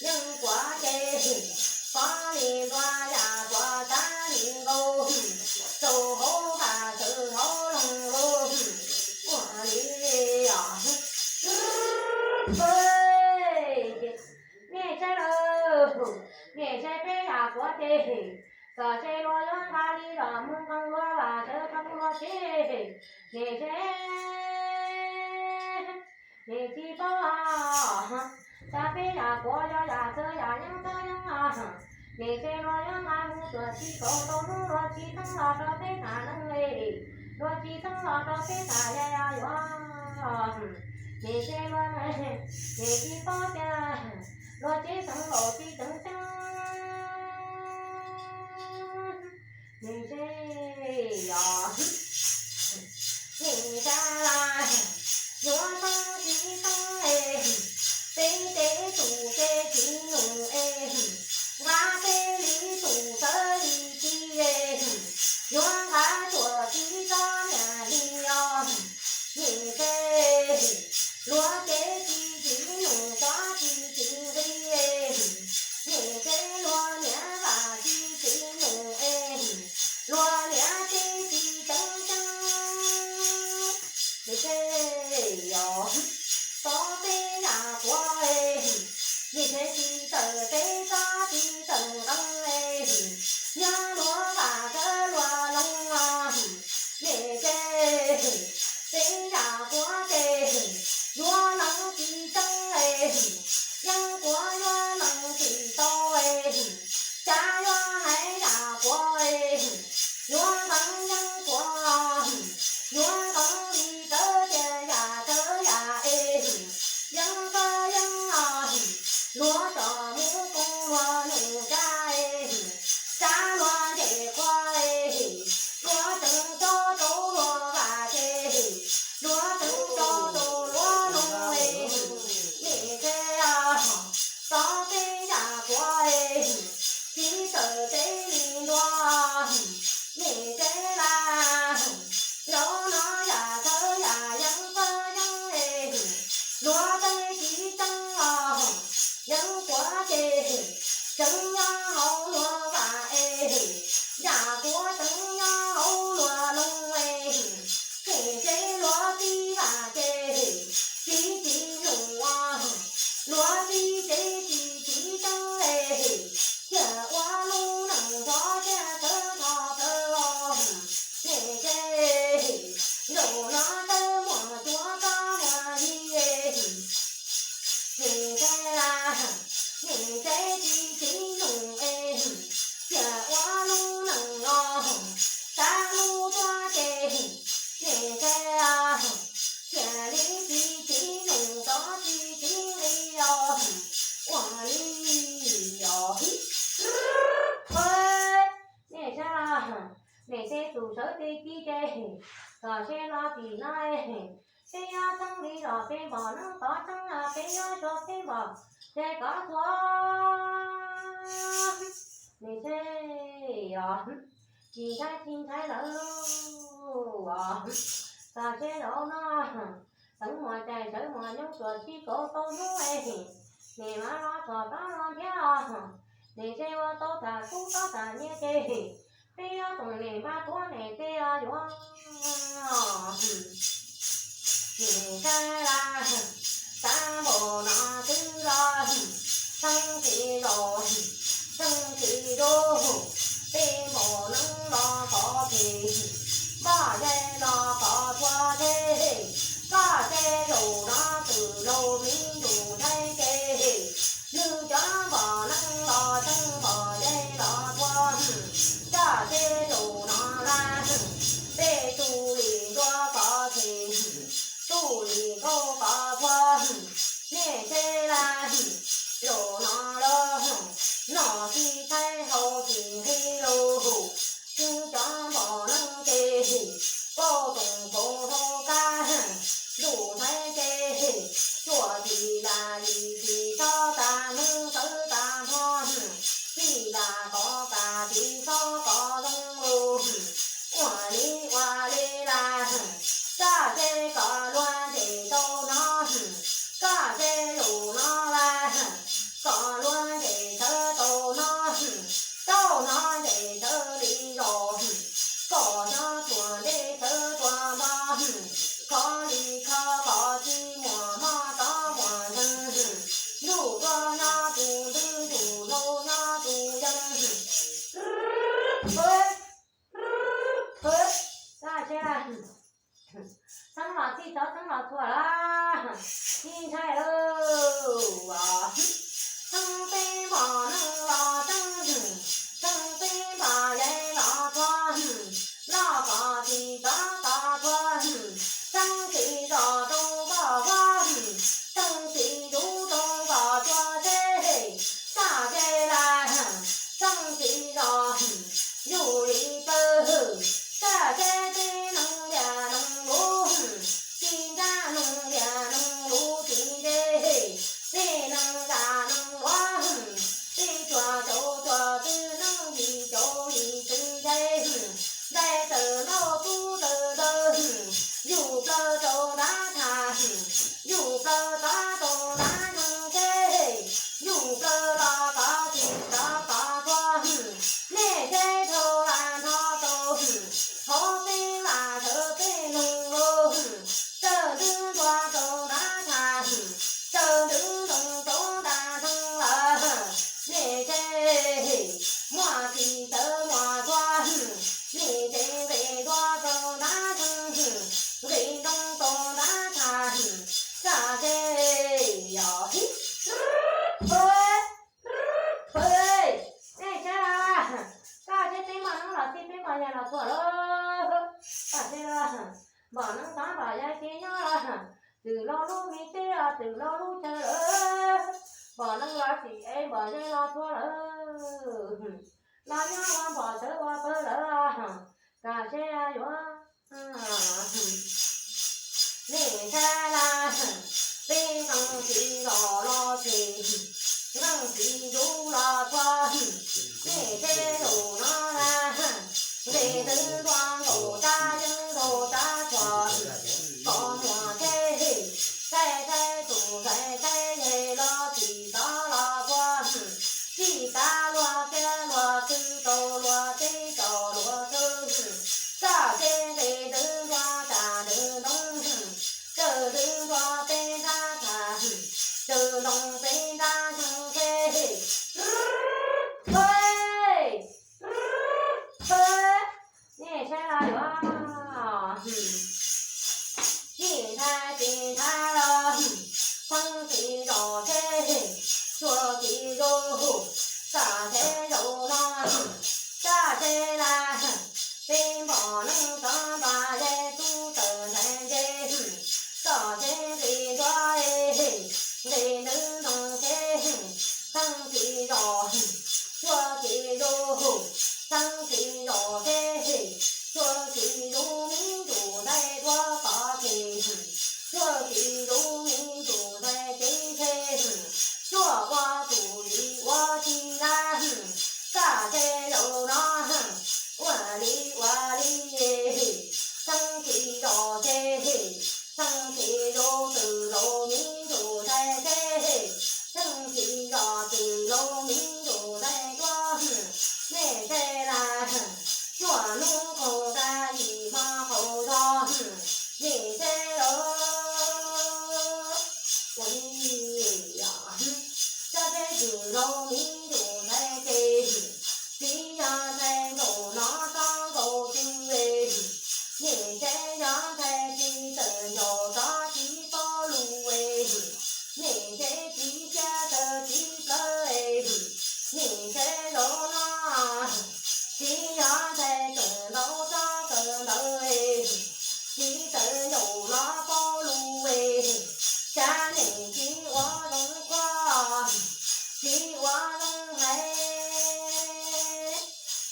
yeej kuav ces, pov li ntuav yam kuav kav li nkaus, rau hauv vaj rau hauv loog lauj, ua li os. Nim seb lawm, nim seb peb yam kuav ces, kom seb luag yuav nqa li los mus nqee luag vaj sawv qee luag tsev, nim seb, nim tsis paub, cas peb yam kuav yog yam thawb yam yeej thawb yeej os, nim seb luag yuav nqa mus tuam tsis kaum rau hnub luag tsis theeb los rau peb tham neeg li, luag tsis theeb los rau peb tham yam yuav, nim seb luag, nim tsis paub tias luag tsev teev laus tsis teev ceeb. Nim seb yog, nim sab laj, yuav teeb tsis teeb es, peb tej tus kev tsis nus es, nqa peb li tus tawv li ci es, yuav nqa tuam tsis txhob niam li os. Nim seb luag kev tsis tsis nus txhob tsis tsis nqi es, nim seb luag niam vaj tsis tsis nus es, luag niam tsev tsis teev ceeb. Nim seb yog, txhob peb yam kuav es, nim seb tsis tawm Peb tib ces kom seb los tim no, peb yuav txheeb li los peb npom neeb tov tseeb, peb yuav tso peb npom ces kov tuag. Nim seb os, tsis ntshai tsis ntshai lawm os. Tam seb zaum no Xeev Muas cais Xeev Muas nyob tuam tsis kauv tau hnub es, nim mas los txog rov los thiab os. Nim seb ua tau tham kub tau tham nyiaj ces peb yuav toom nim npaj tuab nim tej yuav. Nim saib laj, xav npaum no twb los, txheeb tsis zaum, txheeb tsis dub, tej npaum neeb los qhov phem, npaj yej los qhov tuag thiab. Koj seb zaum no twm laug me ntsuj nthaib ces, nws cov npaum neeb los txheeb npaum yej los tuag. Koj seb zaum no laj, tej tug li ntuav qhov phem, tug li nkauj qhov tuag. Nim seb laj, zaum no los, nom tsis thaij haus tsis nqhis lus, tsis cov npaum neeb ces, pauj toom phaum hauv kab, ntuj nthaib ces, cuaj tsis lam yim tsis txhob tas hnub tawv tas hmo, tsis lam qov tas tsis txhob qov zoo lus, ua li ua li laj, koj seb koj luag ntseg tau no, koj seb zaum no laj, koj luag ntseg sawv tau no, tau no ntseg sawv li zaum, koj nyob tuaj ntseg sawv tuaj npog, kho li kho koj tsis muaj mob tov muaj nkeeg, ntuj tuaj nyob tus ntwg ntuj hlauv nyob tus yeej. Txheeb los txij tov txheeb los txhua laj, tsis ntshai lawm. Txheeb tib npom neeb los txheeb, txheeb tib npom yej los txhua, los koj tsis tov koj txhua, txheeb tsis zos rau koj txhua, txheeb tsis dub rau koj txhua teb, txoj teb laj, txheeb tsis zos, yus li plawv, txoj teb tib neeg liam neeg luv, tsis ncaj neeg liam neeg luv tsis nce, tib neeg zam neeg luav, tib cuag caum cuag tib neeg yim caum yim tib nce, nqe tawm lauj tub tawm ntawd, yus plawv rau nrab thaj, yus plawv tov rau nrab neeg teb, yus plawv los koj tsis tov koj txhua, nej teb dhau las nrho tau, hauv peb las sawv peb neeg lug, tsaws ntwv ntuag rau nrab thaj, tsaws ntwv ntoo rau nrab neeg lawm, nej teb muaj tsis tawv muaj txhua, nej teb nqis ntuag rau nrab neeg, nqis ntoo rau nrab thaj, txoj teb yog hib. Nej teb las, koj teb tib npom neeb los txij tib npom yej los txhua lawm. Koj teb las, npom neeb tov npom yej tsis nyob lawm, twm laug lub me teb los twm laug lub chaw lawm, npom neeb los tsis ev npom yej los txhua lawm, los nyob ua npom sawv ua pawg lawm, koj teb yuav. Nej teb las, peb nkeeg tsis zos los tsis, nkeeg tsis dub los txhua, nej teb zaum no las, nqis ntwv ntuag nkaum tsab yeeb nkaum tsab txhua, koj muaj teb, teb teb tus teb teb yej los tsis tov los txhua, tsis kav luag kiav luag txwv tau luag teb tau luag txwv, txoj teb nqis ntwv ntuag tsam ntwv ntoo, tsaws ntwv ntuag peb nrab thaj, tsaws ntoo peb nrab nkeeg teb. Nej saib los yuav, tsis ntshai tsis ntshai los, txheeb tsis zos teb, tsuag tsis zus, txoj teb zaum no, txoj teb las, peb npom neeb tov npom yej tub tawm ntxhais nce, txoj teb nqis ntuag, nqis ntwv ntoo Ua li, yog, txoj kev txwm laus mi ntus ntxhais ces, txiv yog ntxhais nkaus no txhob nkaus twg, nim ntse yog ntxhais txiv txawm ncaus txog txiv paub lus, nim ntse txiv thiab txawm txiv plawv, nim ntse laus no, txiv yog ntxhais txawm ntaus txog txawm ntawd, txiv txawm ncaus los paub lus, cas nim txiv ua zoo quaj, txiv ua zoo hais,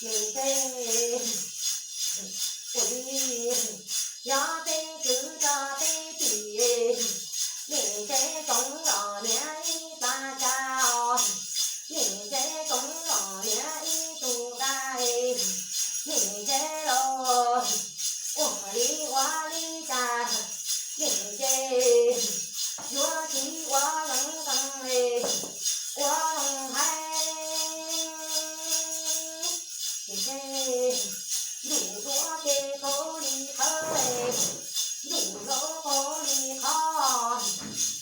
nim ntse, ua li, yog peb kwv tso peb tij, nim ntse tsoov los niam ib plag tsa os, nim ntse tsoov los niam ib tug dab, nim ntse los ua li ua li cas, nim ntse yuav txiv ua zoo zoo, ua zoo hais, nim ntse ntuj duab ces qhov li qhov, ntuj laus qhov li qhov,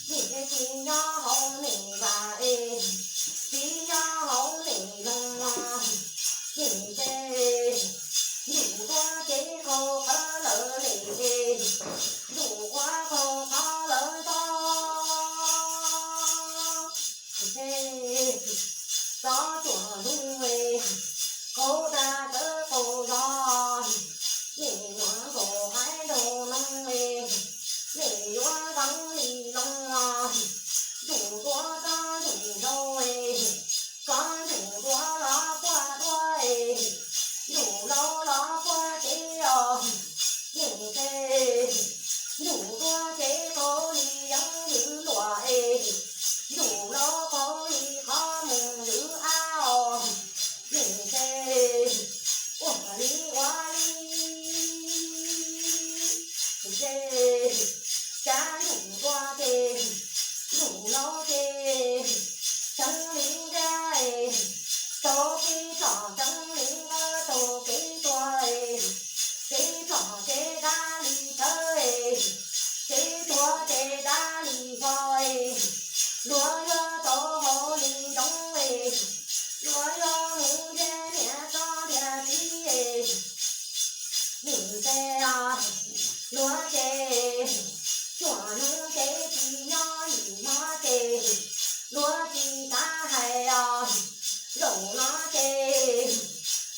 nim ntse txiv nyob hauv nim vaj es, txiv nyob hauv nim loog, nim ntse ntuj duab ces qhov qhov lawm li, ntuj duab qhov qhov lawm tod. Txhob tsuam nug, qaug dag tawv qaug zog, nim yuav nkaum haiv nraug noog, nim yuav nkees li loog, ntuj duab txhob ntuj laus, txhob ntuj duab los quaj duab, ntuj laus los quaj ces os, nim ntse ntuj duab ces qhov li yeeb ywv luam, ntuj laus qhov li qhov mus ywv av os, nim ntse ua li ua li, nim ntse cas ntuj duab ces, ntuj laus ces, tseeb li ntiab, tau kev plom tseeb li ntiab, tau kev tuag, kev plom ces dab li tawv, kev tuag ces dab li vog, luag yuav tau hauv li nroog, luag yuav mus ntiab niam txog ntiab txiv, nim ntse os, luag ces, tsuam nug ces tsis nyob yim hmo ces, luag tsis xav hais os, zaum no ces,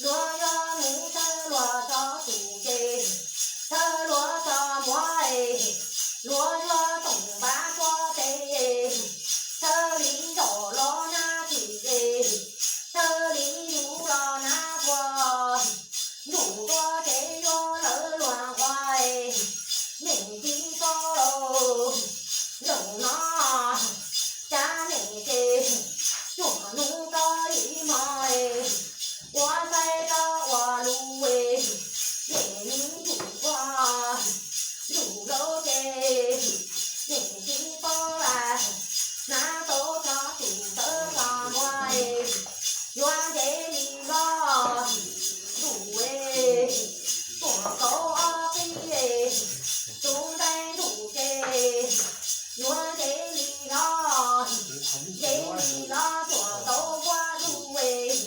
luag yuav mus thawb luag txog tus ces, thawb luag txog muag, luag yuav toom npab suab tes, thawb li zaum los nab txim, thawb li yus los nab tuag, ntuj duab ces yuav lawv luag nqua, nim txiv paub lauj, zaum no cas nim ces, tsuam nug tau ib hmo, ua saib tau ua lus, nim ntuj duab, ntuj laus ces, nim txiv paub lawm, nab tau txog tus tawv txog muag, yuav ntev li hlob, ntuj, tsuam kauv ob qib, tus nqaij ntuj ces, yuav ntev li hlob, ntev li hlob tsuam kauv huab ntuj,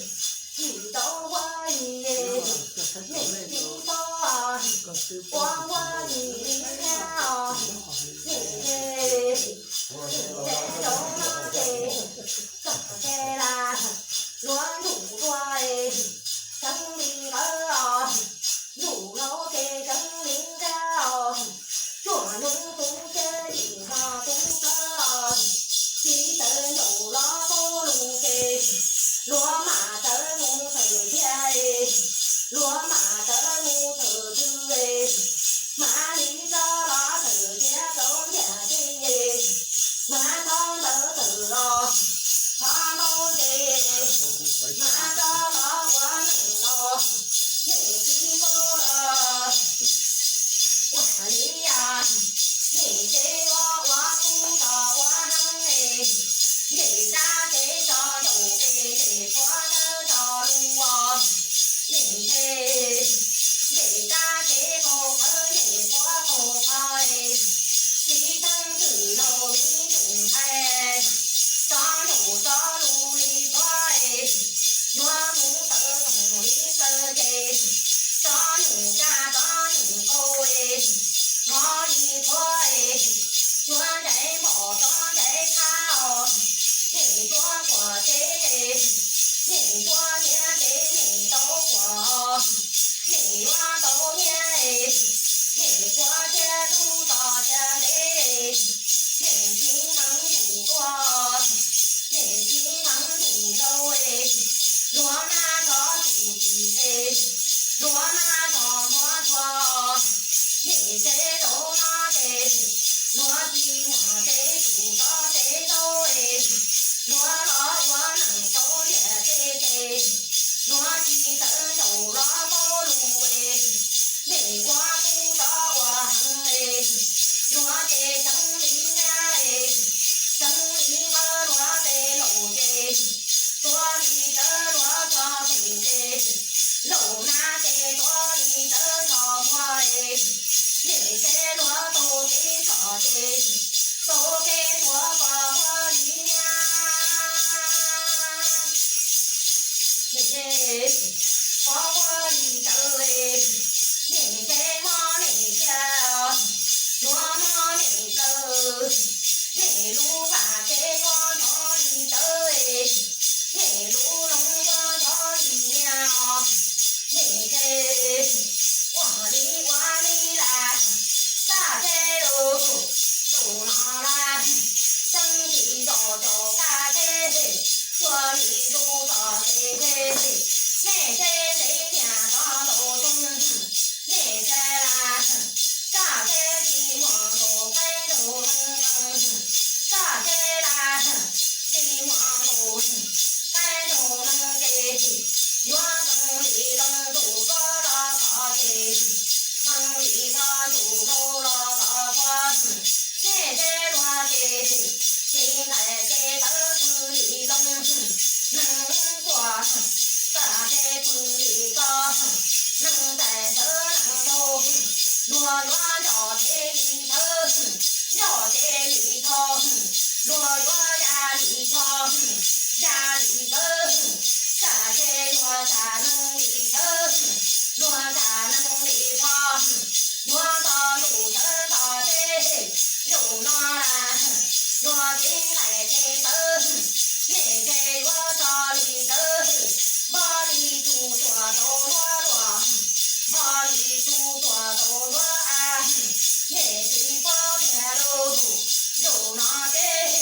tsis tau huab li, nim txiv paub, ua huab li li thiab, nim ces, nim ces zaum no ces, txog ces las, luag ntuj duab, tseeb li nqawd os, ntuj laus ces tseeb li nqab os, tsuam nug tus ces yim hmo tus tawv os, txiv tawv ncaus los paub lus ces, luag mam tawv mus thawm thiab, luag mam tawv mus thawm twg, mam li tso los thawm thiab tau ntiag tseeb, mam thov ntawd thawm los, thov ntau ces, mam tso los ua neej los, nim txiv paub los, ua li yog, nim ces ua ua kub tso ua heev, nim dab ces tso zaum es, nim qhuav tawv tso lus os, nim ces, nim dab ces qaug qhawv, nim qhuav qaug qhov, txiv theej twm laus mi ntuj Luag nab txog tus txiv es, luag nab txog npua txhua, nim tsev zaum no ces luag tsis muaj tsev tsum tso tsev zaub es, luag los ua neej tau ntiag teb ces, luag tsis txawj ncaus los paub lus es, nim ua kuv tso ua heev es, luag ces tseev li nab es, tseev li nqawd luag tej laus ces, tuag li txawv luag txog pheej es, laus nab ces tuag li txawv txog npua es, nim tsev luag tau kev txhom ces, tau kev tuag pog huab li nab. Nim tsev pog huab li txawv es, nim tsev mob nim cia, luag mob nim plaws, nim lub vaj tsev yuav nrov li txawv es, nim lub loog yuav nrov li niag os. Nim tsev ua li ua li lawm, txaj tsev lug, lug no lawm, txeeb li zos caum txaj tsev, tuag li lub txoj kev tsev, nej tsev ntev niaj tso tau xyoo, nej tsev lawm, txaj tsev tsis muaj nkaus qaib nraug neeg qees, txaj tsev lawm, tsis muaj nkaus qaib nraug neeg ces, yuav qees li loo ntuj koj los txog ces, qees li txog ntuj laus los txog txhua, nej tsev luag ces, tsis nqaim ces tawv pw li loo, neeg tuaj, txaj tsev pw li koj, neeg tais ntawd neeg laus, luag yuav nco tsev li thawv, nco tsev li thov, luag yuav ya li thov, ya li thawv, txaj tsev luag txaj neeg li thawv, luag txaj neeg li thov, yuav nto ntuj thawv nto tsev, zaum no lawm, luag tsis nqaim ces tawv, nej tsev yuav tso li txawv, npog li tsuj tuaj tau luag luag, npog li tsuj tuaj tau luag av, nej tsis paub tiag lauj, zaum no ces,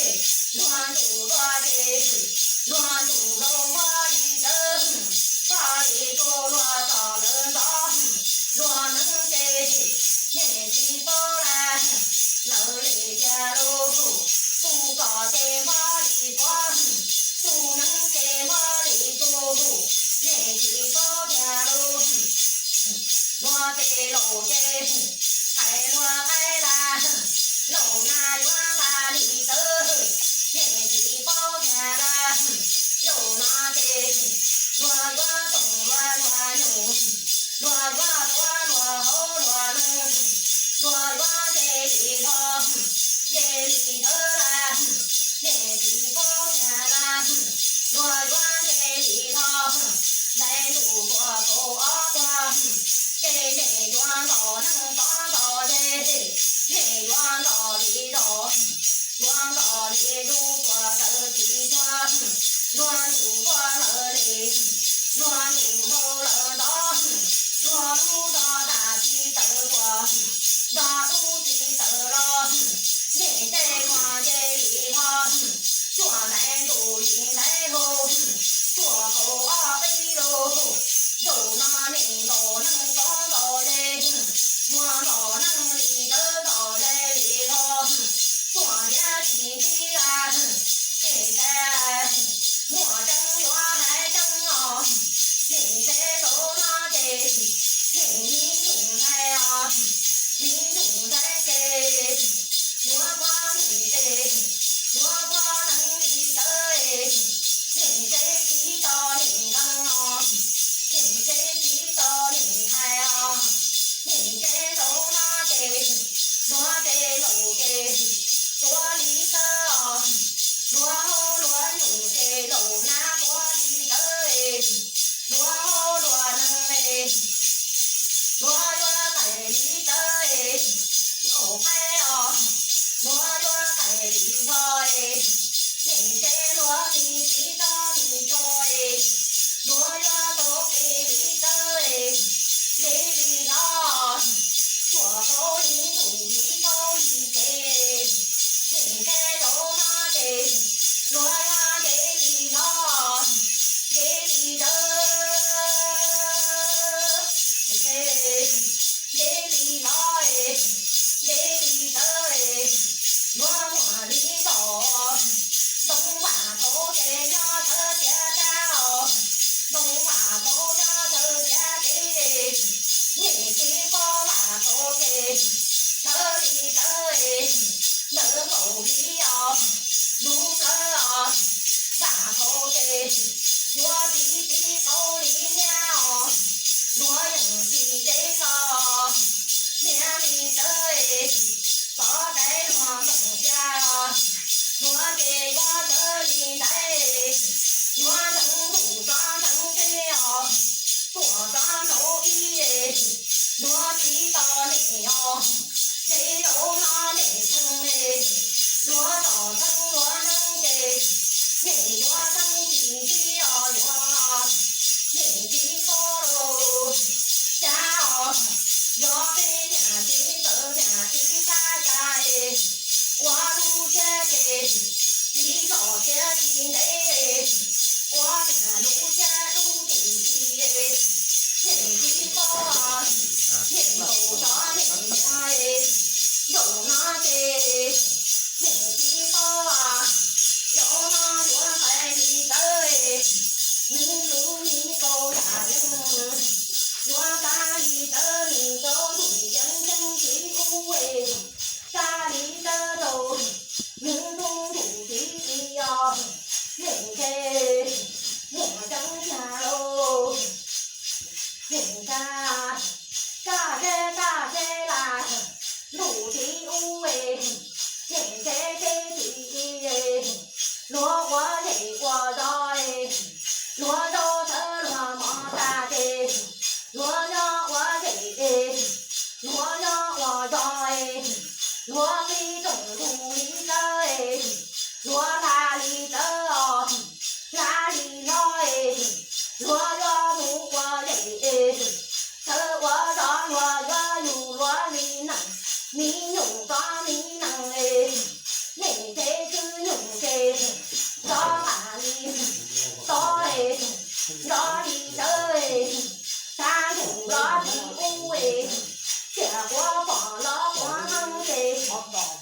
luag ntuj tuaj ces, luag ntuj laus npog li txawv, npog li tsuj luag tso lawv ntxov, luag neeg ces, nej tsis paub lawm, lawv li tiag lauj, tsuj txoj ces npog li txhua, tsuj neeg ces npog li tsuj, nej tsis paub tiag lauj. Luag tej laus ces, hais luag qaib lawm, laus nab yuav nqa li txawv, nej tsis paub tiag lawm. Zaum no ces, luag yuav toom luag luag nyuj, luag yuav tuav luag hauv luag loog, luag yuav nce li hlo, nce li thawv lawm, nej tsis paub tiag lawm. Luag yuav nce li hlo, ntxhais ntuj tuaj kaum ob tog, ces nej yuav nto neeg tov nto ze, nej yuav nto li zos, yuav nto li zos tuaj tawm tsis tshua, luag ntuj tuaj lawv li, luag ntuj laus lawv ntxov, luag lub zos tag tsis tawm tuaj, zos dub tsis tawm los, nej tej luag nce li hlo, tuaj ntxhais ntuj li ntxhais hau, tuaj kaum ob qib lug, zaum no nej nto neeg tov nto ze, yuav nto neeg li tawv nto ze li hlo, tuaj ntiav tsis ntiav, nej ntshai, muaj tseeb yuav hais tseeb os, nej tsev zaum no ces, nej mi ntuj ntshai os, mi ntuj ntshai ces, yuav pab nej ces, ntev, ua niam lub caj lub tus ti, niam txiv poj, niam nkaus tov niam muaj, zaum no ces niam txiv poj, zaum no yuav nqaim li tawv, nws lub me kaus yam yeej yuav tag li tawv, nws rau ntuj yeej tseeb txiv ub, tag li tawv rau nws rau ntuj txiv os, niam txiv muaj tseeb tiag lauj. Niam txiv, kaj seb kaj seb las, ntuj txiv ub, niam txiv txiv txiv, luag ua zej ua zos, luag zaub tawv luag mov tas ces, luag nyob ua zej, luag nyob ua zos, luag qhib rooj ntug li tawv, luag hla li tawv os, hla li hlo, luag yuav mus ua zej, tawv ua zos luag yuav yug luag li neej, mi nyuj tov mi neej, niam txiv txwj nyuj ces tov nqaj li tov, nrov li tawv, tag ntuj los txiv ub, xiam quav pom los quav heev ces,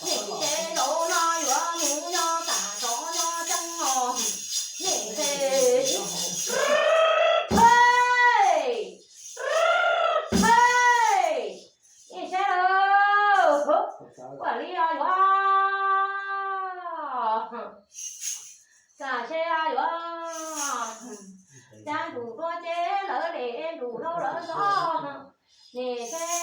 niam txiv zaum no yuav mus nyob tas zov nyob tseeb os, niam txiv. Hei, hei, niam txiv lauj, ua li os yuav, kaj seb yuav, cas ntuj dua ces lawv de ntuj laus lawv zov, niam txiv,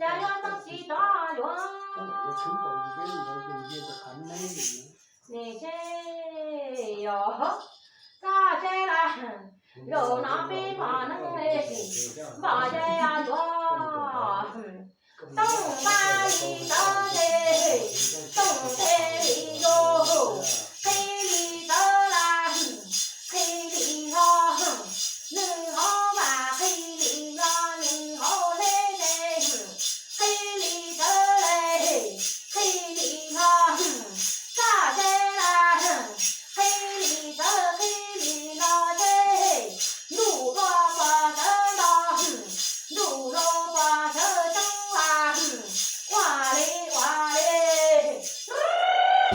cas yuav txeeb tsis tau yuav, niam txiv, yog kaj seb las, zaum no peb pom neeg, pom seb yuav, tooj npaj li tawv ces, tooj tes li yog, qhib li tawv las, qhib li hlo, nws hauv vaj qhib li hlo, nws hauv hleb ces, qhib li tawv les, qhib li hlo, kaj seb las, qhib li tawv qhib li hlo ces, ntuj dua pos sawv nto, ntuj hlau pos sawv tseeb las, ua li ua li,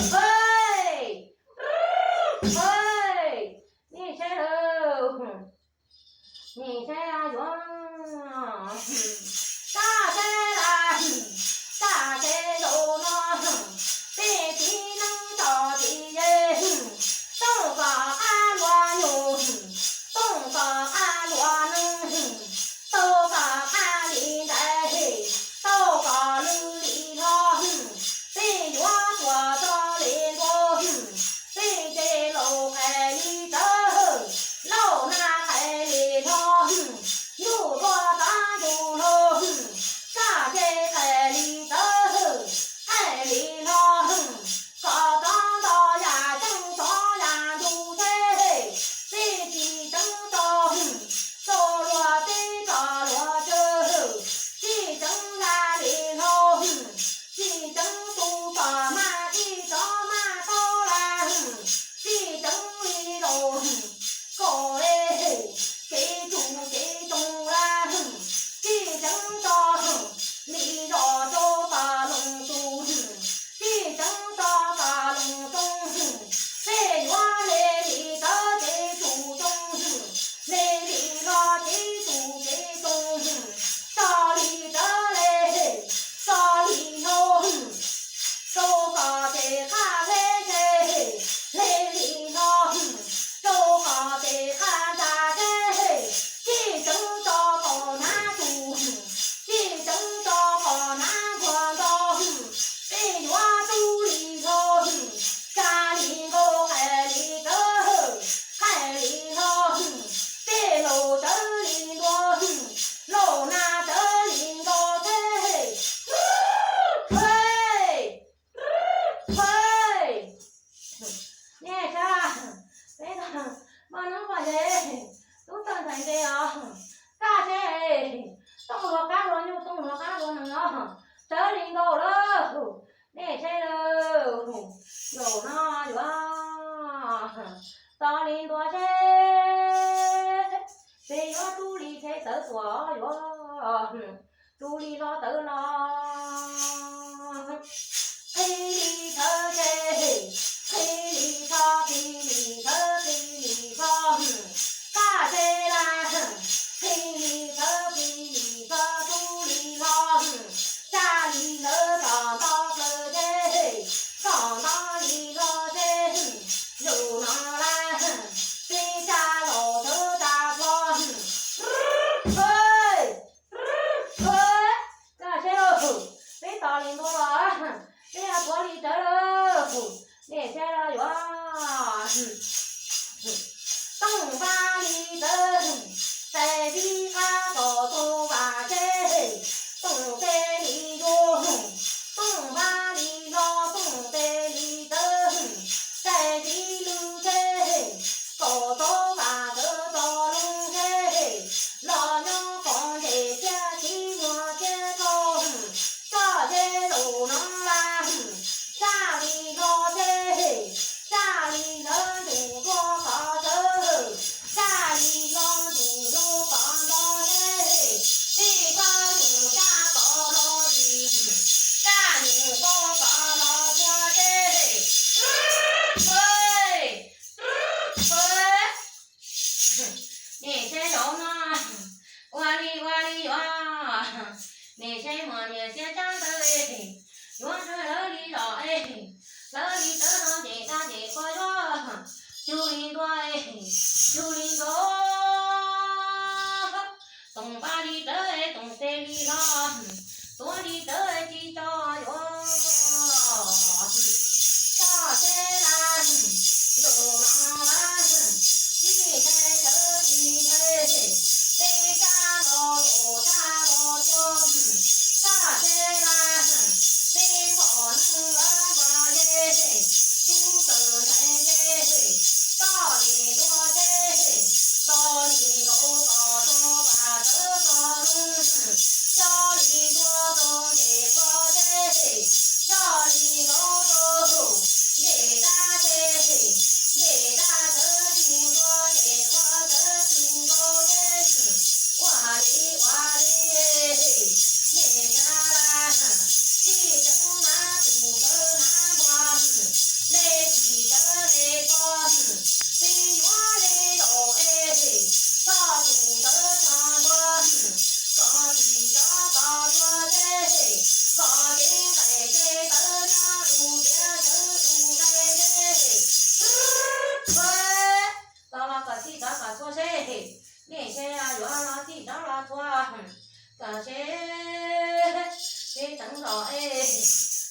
hei, hei, niam txiv lauj, niam txiv yuav, kaj seb las, kaj seb zaum no, peb txiv neeb tso txiv ye, tooj kom qab luag nyuj, tooj kom qab luag neeg, tooj kom qab li ntaiv, tooj kom lwj li hlo, peb yuav tuag txog li ntua, peb ces laus qais li tawv, laus nab qais li hlo, ntuj dua tag ntuj hlau, kaj ces qais li tawv, qais li hlo, kom tov nto yam tseeb tov yam ntug teb, peb tsis tseeb tso, tso luag teb tso luag chaw, tsis tseeb hla li hlau, tsis tseeb tu kom maj ib tov maj tau las, tsis tseeb li laus kom kev tsum kev too las, tsis tseeb tso li zos rau kom loos tus, tsis tseeb tso kom loos too, peb yuav hle li tawv kev tsum too, hle li hlo kev tsum kev too, tso li tawv le, tso li hlo, rau kom tes qab hleb ces, hle li hlo, rau kom tes qab ntsa ces, tsis tseeb tso kom hnav tus, tsis tseeb tso kom hnav nkuag nto, peb yuav rub li hlo, tsa li nkaus qais li tawv, qais li hlo, peb laus tsawv li ntua, laus nab tsawv li nto teb, hei, hei. Zaum no yuav tos li ntua seb, seb yuav rub li tsheb tawv tuam yuav rub li hlo tawv los. Qhib li thawv seb, qhib li tso, qhib li thawv, qhib li tso, kaj seb laj, qhib li thawv, qhib li tso, rub li hlo, tsa li lawv txom nto plaws seb, txom nto li hlo seb, zaum no laj, peb tsa los thawv tsa hlo. Kaj seb lauj, peb tos li ntua los, peb yuav tuav li rawv lauj, nej seb los yuav. Tooj npab li rawv, tes vib qab kom tooj vam seb, tooj tes li yuav, tooj npab li hlo, tooj tes li rawv, tes vib lwm seb, kom tooj vam sawv txog loo seb, los nyob koom ntses thiab tsis muaj thiab txog, txoj seb zaum no laj, tsa li hlo seb, tsa li lawv ntuj npua qhov txawv, tsa li hlo ntuj npua qhov nto seb, tij thawj mus tsa qhov los tij, tsa ntuj npua qhov los txhua seb. Nej seb zaum no, ua li ua li yuav, nej seb muaj niam xiab tsab ntawv, yuav nrog lawv li los es, lawv li tawv no ces dab ces qhua yuav, cug li ntua es, cug li ntua, toom npab li rawv es toom tes li los, tuav li rawv es tsis tso yuav. Txoj seb laj, zaum no laj, tsis ntshai tawv tsis ntshai, peb tsa los zaum tsa los tsuag, txoj seb laj, peb npom neeg lawv npog ze, tub txawm ntshai ze, txoj li ntua ze, txoj li nkaus txoj txog vam tawv txog loo, txoj li ntua txog ces qhua ze, txoj li nkaus txog ntes dab ze, ntes dab txawv tsis ntua ces qhua txawv tsis nkaus ze, ua li ua li, nej sab laj, tsis tseev na tus sawv na npua, nej tsis sawv nej txhua, peb yuav li zaum es, txog tus sawv txog npua, koj tsis tso koj txhua ze, koj cev nqaij cev tawv nyob tus tiav sawv tus dai ze. Los los kom txij tov kom txhua seb, nej seb yuav los txij tov los txhua, kom seb peb teev los es,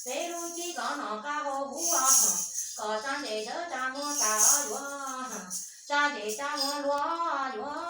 peb lub cib kom nom qab hauv huv os, kom tsa ntes sawv tsa muag tas os yuav, tsa ntes tsa muag luag yuav.